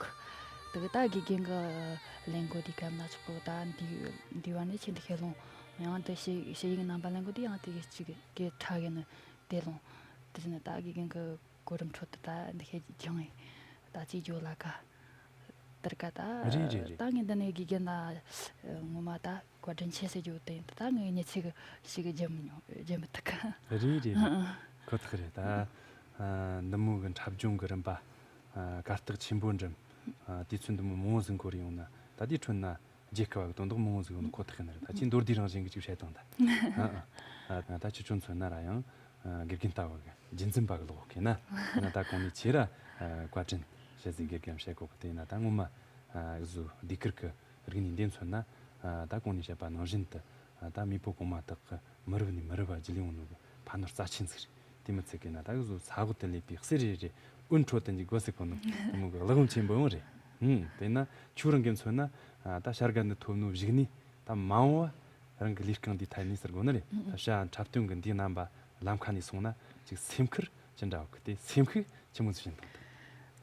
གི། དེ་གི་ད་དགེ་རྒན་གི་ལེན་དགོས་དུས་སྐབས་ན་ཆོག་གི། ད་འདི་འདི་བ་ནི་ཆེ་འདི་ཁས་ལོང་། ཡང་དུ་ཞུ་ཞུ་ཡིག་རྣམ་པ་ལེན་དགོས་དུས་ཡང་དེ་གི་གཅིག་གི་ཁྲ་གི་ནི་དེ་ལོང་། དེ་ནི་ད་དགེ་རྒན་གི་གོ་རིམ་ཁྲོད་དུ་ད་འདི་ཁས་སྦྱངས་ཡིན། ད་ཅིག་འཇོག་ལ་ཀ་དེར་ཀ་ད། རེད་རེད་རེད། ད་ངས་འདི་ནས་དགེ་རྒན་ད་ངོ་མ་ད་བཀའ་དྲིན་ཆེ་ཟེར་རྒྱུ་དེ་ཡིན། ད་ངས་ཉི་ཚེ་གི་ཞིག་གི་རྒྱུ་མི་མྱོང་རྒྱུ་མི་ཐུབ་གི། རེད་རེད་རེད། ཨ་ཨ། ཁོ་ཐག་རེད། ད་ཨ་འདི་མོ་གི་འཁྲབ་སྦྱོང་གི་རིམ་པ་ཨ་གར་སྟེགས་ཆེན་པོ་འགྲིམ། ཨ་དུས་ཚོད་འདི་མོ་མང་བོ་ཟིག་འགོར་ཡོང་ན། ད་དེའི་ཁྲོད་ན་བརྗེད་དཀའ་བ་གི་དོན་དག་མང་བོ་ཟིག་ཡོང་ནི་ཁོ་ཐག་ཡིན་ནི་རེད། ད་ཁྱེད་མདོར་བསྡུས་རང་བཞིན་གི་ཅིག་བཤད་དང་། ད་ཨ་ཨ་ད་ཁྱེད་ཆོ་མཚོན་ན་ར་ཡང་ཨ་དགེ་རྒན་ལྟ་བུ་གི་རྒྱུན་འཛིན་པ་གི་ལོག་གི་ན། ཡིན་ན་ད་གོང་ནས་ཁྱེད་ར་ཨ་བཀའ་དྲིན་ཆེ་ཟེར་དགེ་རྒན་བཤད་གོ་གི། དེ་ཡིན་ན་ད་ངོ་མ་ཨ་གཟོད་ཟློས་གར་གི་རིག་གནས་འདི་མཚོན་ན། ཨ་ད་གོང་ནས་བཤད་པ་ནང་བཞིན་དུ་ཨ་ད་མེས་པོ་གོང་མ་དག་གི་མི་རབས་ནས་མི་རབས་བརྒྱུད་ལས་ཡོང་ནོ་གི་ཕ་ནོར་རྩ་ཆེན་ཟིག་རེད། དེ་མི་ཚད་གི་ན་ད་གཟོད་ས་འོག་ཏུ་ལུས་པའི་གསེར་རེ་རེ་དབུ་འཕྲོག་ཏུ་འཇུག་དགོས་ཟེར་གོ་ནོ་དེ་མོ་གི་གླེགས་བམ་ཆེན་པོ་ཡང་རེད། ཨུམ། དེ་ན་ཁྱོད་རང་གི་མཚོན་ན་ཨ་ད་བྱ་དགའ་འདི་ཐོབ་ནོ་གཞུག་ནས་ད་མ་འོངས་པ་རང་གི་ལས་རྐང་འདིའི་ཐད་ནས་ཟེར་དགོས་ནི་རེད། ད་བྱ་འཁྲབ་སྟོན་གི་འདིའི་རྣམ་པ་ལམ་ཁ་ནས་སོང་ན་ཅིག་སེམས་ཁུར་ཅི་འདྲ་བ་གི། དེ་སེམས་ཤུགས་ཆི་མོ་ཟིག་བྱིན་བཏང་།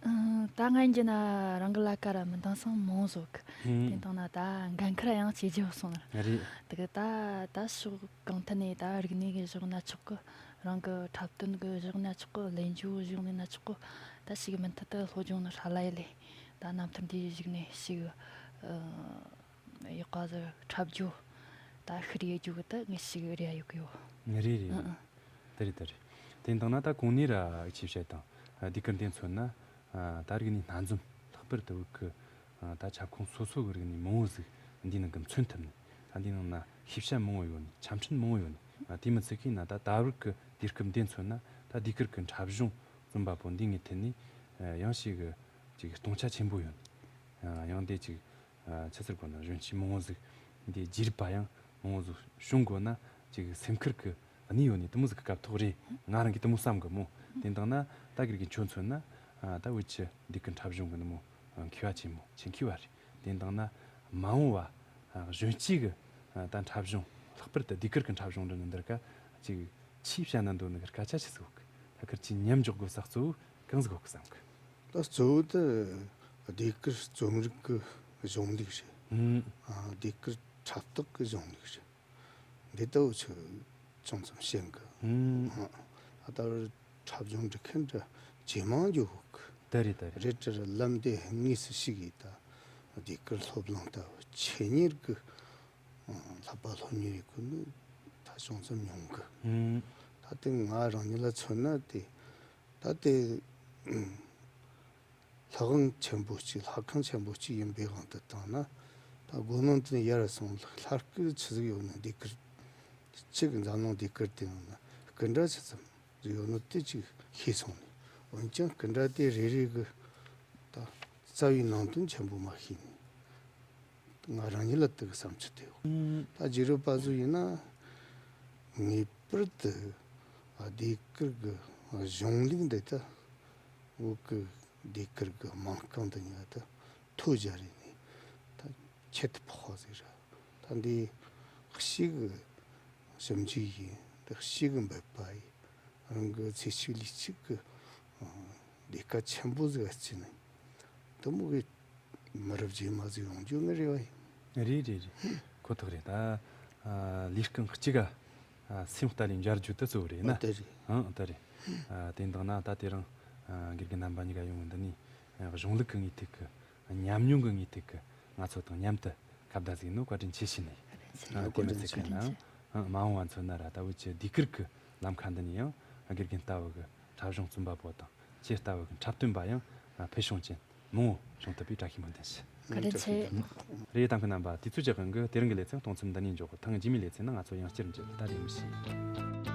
ཨ། ད་ང་ཡིན་རྒྱུ་ན་རང་གི་ལ་ཀ་ར་མི་འདང་ས་མང་ཟིག་གི། ཨུམ། དེ་བཏང་ན་ད་འགན་ཁུར་ཡང་ཆེ་རྒྱུ་སོང་ན། རེད། དེ་གི་ད་ད་ཕྱོགས་གང་ཐད་ནས་ད་རིག་གནས་གི་ཕྱོགས་ན་ཆོག་གི། རང་གི་འཁྲབ་སྟོན་གི་ཕྱོགས་ན་ཆོག་གི། ལེན་རྒྱུ་ཕྱོགས་ནས་ན་ཆོག་གི། ད་ཞིག་མུ་མཐུད་དུ་སློབ་སྦྱོང་ནི་ཧྲ་ལ་ཡེ་ལེ། ད་རྣམ་ཐར་འདིའི་གཞུག་ནས་ཞིག་ཨ་ཡག་པ་ཟིག་འཁྲབ་རྒྱུ་ད་ཤི་རེ་རྒྱུ་གི་ད་ངས་ཞིག་རེ་ཡ་ཡོད་གི་ཡོད། རེད་རེད་རེད། ཨ་ཨ། དེ་རེད་དེ་རེད། དེ་འདང་ན་ད་གོང་ནས་ར་ཅིག་བཤད་དང་། ཨ་ཟློས་གར་འདི་མཚོན་ན་ཨ་ད་རིག་གནས་སྣ་འཛོམས། ལྷག་པར་དུ་བོད་ཀྱི་ཨ་ད་ཁྱབ་ཁོངས་སོ་སོ་གི་རིག་གནས་མང་བོ་ཟིག་འདིའི་ནང་གི་མཚོན་ཐུབ་ནས། ད་འདིའི་ནང་ན་ཤེས་བྱ་མང་བོ་ཡོད་ནས། ཆ་འཕྲིན་མང་བོ་ཡོད་ནས། ཨ་དེ་མི་ཚད་གི་ན་ད་ད་བར་གི་དུས་སྐབས་འདི་མཚོན་ན་ད་ཟློས་གར་གི་འཁྲབ་གཞུང་རྩོམ་པ་པོ་འདི་ངའི་ཐད་ནས་ཨ་ཡང་ཞིག་གི་ཅིག་སྟོང་ཆ་ཆེན་པོ་ཡོད་ནས། ཨ་ཡང་འདི་ཅིག་ཨ་ཆི་ཟེར་དགོས་ན། གཞོན་སྐྱེས་མང་བོ་ཟིག་འདི་རྒྱུད་རིག་པ་ཡང་མང་བོ་ཟིག་བྱུང་དགོས་ན་ཅིག་སེམས་ཁུར་གི་གནས་ཡོད་ནི་དེ་མོ་ཟིག་གི་སྐབས་ཐོག་རེད། ང་རང་གིས་དེ་མོ་བསམ་གི་མོ། དེ་འདང་ན་ད་དགེ་རྒན་ཁྱོད་མཚོན་ན་ཨ་ད་བོད་ཀྱི་ཟློས་གར་འཁྲབ་གཞུང་གི་ནི་མོ་མཁས་པ་ཆེན་མོ་ཆེད་མཁས་པ་རེད། དེ་འདང་ན་མ་འོངས་པ་ཨ་གཞོན་སྐྱེས་གི་ཨ་ད་འཁྲབ་གཞུང་། ལྷག་པར་དུ་ཟློས་གར་གི་འཁྲབ་གཞུང་འདི་ནི་འདིར་ཀ་ཅིག་ཆེས་བཤད་ན་འདོད་ནི་གི་སྐད་ཆ་ཆི་ཟིག་ཡོད་གི། ད་ཁིར་ཆོས་མཉམ་འཇོག་དགོས་ས་གཙོ་བོ་གང་ཟིག་ཡོད་གི་བསམ་གི། ད་གཙོ་བོ་དེ་ཟློས་གར་རྩོམ་རིག་གི་གཞུང་ལུགས་རེད། ཨང་། ཨ་ཟློས་གར་འཁྲབ་སྟེགས་གི་གཞུང་ལུགས་རེད། འདི་ལྟ་བུ་ཆོ་ཅུང་ཙམ་ཤེས་གི། ཨང་། ཨ་ད་བར་འཁྲབ་གཞུང་འབྲི་མཁན་འདྲ་ཇེ་མང་འགྱོ་གི། དེ་རེད་དེ་རེད། རེད་དེ་རེད། ལམ་དེ་དངོས་སུ་ཞུགས་ཡིན། ད་ཟློས་གར་སློབ་གླིང་ལྟ་བུ་ཆེད་གཉེར་གི་ཨང་བསླབ་པ་སློབ་གཉེར་ཡེད་གོ་ནི་ད་ཅུང་ཙམ་ཉུང་གི། ཨང་། ད་དེ་ང་རང་ཉིད་ལ་མཚོན་ན་དེ་ད་དེ་ཨང་། ལྷ་ཁང་ཆེན་པོ་གཅིག་ལྷ་ཁང་ཆེན་པོ་གཅིག་ཡིན་པའི་དབང་དུ་བཏང་ན། ད་སྒོ་ནང་དུ་ཡར་སོང་ལྷ་སྐུ་ཆི་ཟིག་ཡོད་ན། ཟློས་གར་གཅིག་འཛམ་གླིང་ཟློས་གར་དེ་ནང་ན་སྐུ་འདྲ་ཆི་ཙམ་ཟིག་ཡོད་ན་དེ་གཅིག་ཤེས་སོང་ནས། འོན་ཀྱང་སྐུ་འདྲ་དེ་རེ་རེ་གི་ད་རྩ་བའི་ནང་དོན་ཆེན་པོ་མ་ཤེས་ནས། ང་རང་ཉིད་ལ་དེ་གི་བསམ་ཚུལ་དེ་ཡོད། ཨང་། ད་རྗེ་རུ་པ་ཟུ་ཡིན་ན་ངེས་པར་དུ་ཟློས་གར་གི་གཞུང་ལུགས་འདི་ད་བོད་གི་ཟློས་གར་གི་མིང་རྐང་དུ་ཉར་ད་ཐོ་རྒྱ་རེ་ནས་ད་ཁྱད་དུ་འཕགས་པ་ཟིག་རེད། ད་འདི་ཞིག་གི་ཞིབ་འཇུག་ཡིན། འདི་ཞིག་གི་འབད་པ་ཡིན། རང་གི་ཚེ་གཅིག་ལུས་གཅིག་གི་ཨ་ལས་ཀ་ཆེན་པོ་ཟིག་བརྩིས་ནས་དེ་མོ་གི་མི་རབས་རྗེས་མ་ཟིག་ཡོང་རྒྱུ་ངའི་རེ་བ་ཡིན། རེད་རེད་རེད། ཁོ་ཐག་རེད། ད་ཨ་ལུས་རྐང་གཅིག་ག་ཨ་སེམས་ལྟ་ལས་འབྱར་རྒྱུ་དེ་གཙོ་བོ་རེད་ན། ཨ་དེ་རེད། ཨང་། དེ་རེད། ཨ་དེ་འདང་ན་ད་དེ་རིང་ཨ་དགེ་རྒན་རྣམ་པ་གཉིས་ཀ་ཡོང་བའི་འདི་ནས་ཨ་གཞུང་ལུགས་ཀྱི་ངོས་ཐད་ཀྱི་ཉམས་མྱོང་གི་ངོས་ཐད་ཀྱི་ང་ཚོ་དང་མཉམ་དུ་ཁ་བརྡ་ཟིག་ནོ་བཀའ་དྲིན་ཆེ་ཞུ་ནས། ཨ་དེ་མི་ཚད་གི་ན་ཨང་མ་འོངས་པ་མཚོན་ན་ར་ད་བོད་ཀྱི་ཟློས་གར་གྱི་ལམ་ཁ་འདི་ནས་ཡང་དགེ་རྒན་ལྟ་བུ་གི་འཁྲབ་གཞུང་རྩོམ་པ་པོ་དང་། ཁྱེད་ལྟ་བུ་གི་འཁྲབ་སྟོན་པ་ཡང་ཕུལ་བྱུང་ཅན་མང་བོ་བྱུང་ཐུབ་པའི་བཀྲ་ཤིས་སྨོན་འདུན་ཞུ། བཀའ་དྲིན་ཆེ། རེད། ལྟ་མཁན་རྣམ་པ། དུས་ཚོད་ཀྱི་དབང་གིས་དེ་རིང་གི་ལེ་ཚན་གཏོང་མཚམས་འདི་ནས་འཇོག་ཐེངས་རྗེས་མའི་ལེ་ཚན་ནང་ང་ཚོ་ཡང་བསྐྱར་མཇལ། ད་རེས་མི་ཤེས།